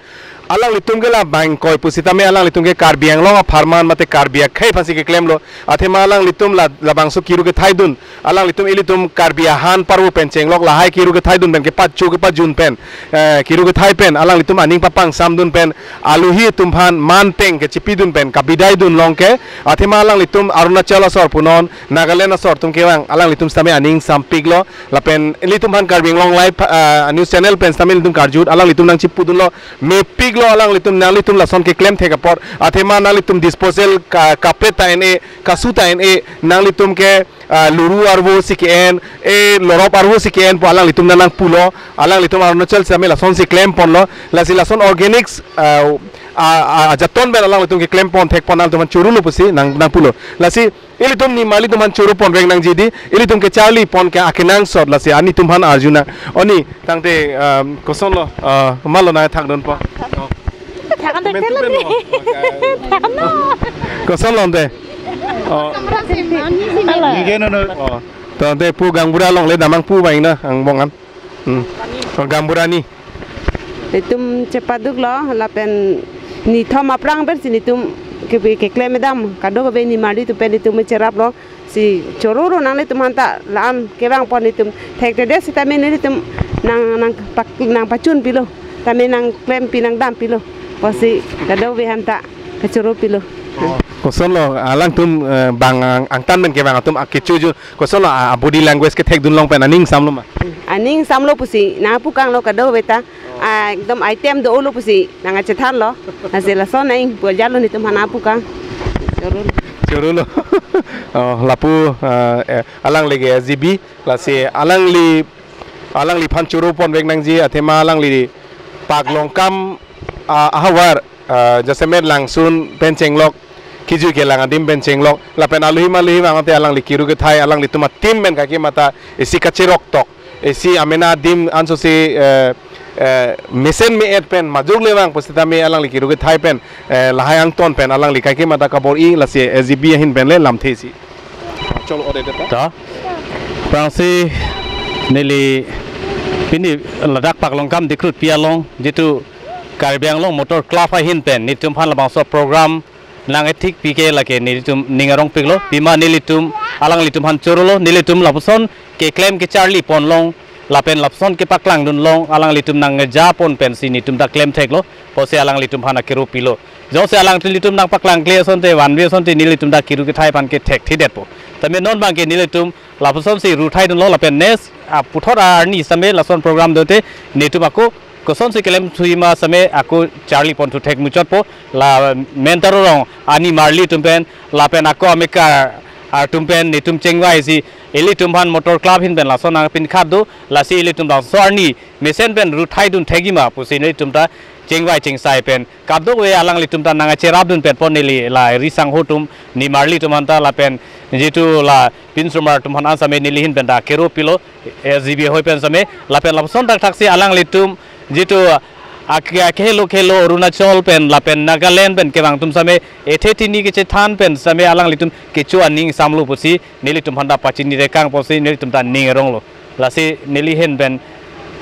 Alanglitum ke labang ingkoi pusitame alanglitum ke Karbi Anglong apharman mate Karbi akhei aphansi keklemlo. Athema alanglitum la, labangso kiru kethai dun. Alanglitum ilitum Karbi ahan parvo pen chenglok lahai kiru kethai dun pen kepacho kepajun pen, eh, kiru kethai pen alanglitum aning papangsam dun pen aluhi atum aphan man peng kechipi dun pen kabidai dun long ke. Athema alanglitum Arunachal asor punon, Nagaland asor atum kevang alanglitum sitame aning sampiklo. Lapen ilitum aphan Karbi Anglong Live, ah, news channel pen sitame ilitum karjut, alanglitum nangchipu dunlo, mepiklo alanglitum, nanglitum lason keklem thek apot, athema nanglitum disposal ka, kaprek ta en-e, kasu ta en-e, nanglitum ke, ah, luru arvo si ke-en, e lorop arvo si ke-en pu alanglitum nang nangpulo, alanglitum Arunachal sitame lasonsi klem ponlo, lasi lason organics, ah, a, a, ajaton pen alanglitum keklem pon thek pon alanglitum aphan chorolo pusi nang, nangpulo. Lasi ilitum nimarlitum aphan choro pon reng nangji di, ilitum kecharli pon ke akenangsot lasi ani atum aphan arjuna. Oni, tangte, um, kosonlo, uh, malo nangthak dunpo. Thakan men tu pen lo. Thakan lo. Kosonlo ante? Oh. Halo. Nige nono. Oh. Tangte pu gaonbura along le damnang pu bang na angbong an. Hmm. Gaonbura ni. Itum chepaduklo, lapen nithom aphrang pensi nitum ke, keklem dam, kadokave nimarlitum pen itum cheraplo, si chororo nanglitum aphanta la-an kevang pon itum, thekthedet sitame nelitum nang, nang pak, nangpachun pilo, tame nangklempi nangdam pilo, pusi kadokave aphanta kachoro pilo. Oh, kosonlo, alangtum, eh, bang ang, angtan pen kevang atum akecho ju, kosonlo, a, a body language kethek dun long pen aning samlo ma? Aning samlo pusi nangpukanglo kadokave ta. Ah, ekdom item dolo pusi nangchethanlo. Lasi lason nang puja lo nitum aphan nangpukang. Chorolo. Chorolo. Oh, lapu, ah, eh, alangli ke S G B, lasi alangli, alangliphan choro pon vek nangji, athema alangli paklongkam, ah, ahavar, ah, jasemet langsun pen chenglok, kejui kelang adim pen chenglok, lapen aluhi maluhi vang ante alangli kiru kethai, alanglitum a-team pen kaikema ta isi kacherok tok, isi amena adim ansosi, eh, eh, mesen me-et pen majok le vang pusitame alangli kiru kethai pen, eh, lahai angton pen alangli kaikema ta kabor-i, lasi S G B ahin pen le lamthe si. Cholo, ode de ta. Ta. Prangsi neli pini ladak paklongkam Dikrutpi along, jitu Karbi Anglong Motor Club ahin pen nitum aphan labangso program nang ethik pike lake nelitum ning arongpiklo, pima nelitum alanglitum aphan chorolo, nelitum lapuson keklem kecharli ponlong, lapen lapuson kepaklangdunlong, alanglitum nangja pon pensi netum ta klem theklo, pusi alanglitum aphan akiru pilo. Jongsi alanglitum nangpaklang kle asonte, vanve asonte, nelitum ta kiru kethai aphan kethekthedetpo. Tame non abangke nelitum lapusonsi ru thaidunlo lapen next, ah, puthot arni same lason program dote netum ako kosonsi keklem thuji ma same ako charli ponthu thek muchotpo. La Menta Rorong animarli atum pen lapen ako amekar atum pen netum chengvaisi ilitum aphan Motor Club ahin pen lason nangpinkhat do, lasi ilitum labangso arni mesen pen ru thaidun thekji ma pusi nelitum ta chengvai chengsai pen kadokave alanglitum ta nangcherapdun pen pon neli la risangho atum nimarli atum aphan ta lapen jitu la pinsomar atum aphan an same neli ahin pen ta kiru pilo, S G B ahoi pen same lapen lapuson thakthaksi alanglitum jitu ak-, akhelo khelo Arunachal pen lapen Nagaland pen kevang atum same ethe thini kechethan pen same alanglitum kecho aning samlo pusi nelitum aphan ta pachini rekang pusi nelitum ta ning aronglo. Lasi neli ahin pen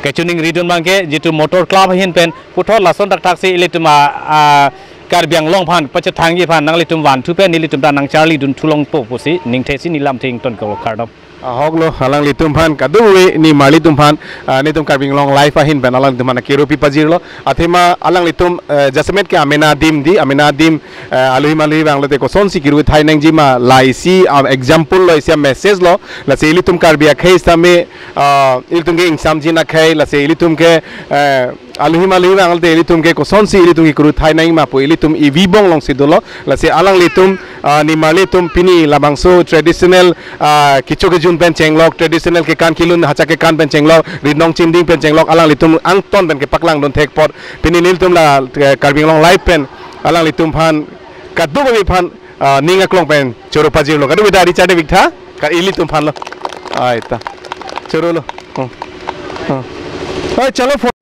kachiningridun abangke jitu Motor Club ahin pen puthot lason thakthaksi ilitum a, a, Karbi Anglong aphan pachethangji aphan nanglitum vanthu pen nelitum ta nangcharlidun thulongpo pusi ningthesi neli lamthe ingtonkoklo, kardom. Ahoklo, alanglitum aphan kadokave nimarli atum aphan, ah, netum Karbi Anglong Live ahin pen alanglitum aphan kiru pipajirlo. Athema alanglitum, eh, jasemet ke amena adim di, amena adim, eh, aluhi maluhi vanglote kosonsi kiru thai nangji ma, la isi, ah, example lo, isi message lo. Lasi ilitum Karbi akhei sitame, ah, ilitum ke ingsamjin akhei, lasi ilitum ke, eh, aluhi maluhi vanglote ilitum ke kosonsi ilitum ke kiru thai nangji ma pu ilitum ivi bong alongsi dolo. Lasi alanglitum, ah, nimarli atum pini labangso traditional, ah, kecho kejun pen chenglok, traditional kekan kelun, hacha kekan pen chenglok, ritnong chinding pen chenglok, alanglitum angton pen kepaklangdun thek apot pini nelitum la, eh, Karbi Anglong Live pen alanglitum aphan kadokave aphan, ah, ning aklong pen choro pajirlo. Kadokave ta richard de viktha ka ilitum aphanlo. Ai ta. Chorolo. Hmm. Hmm. Ai, chalo.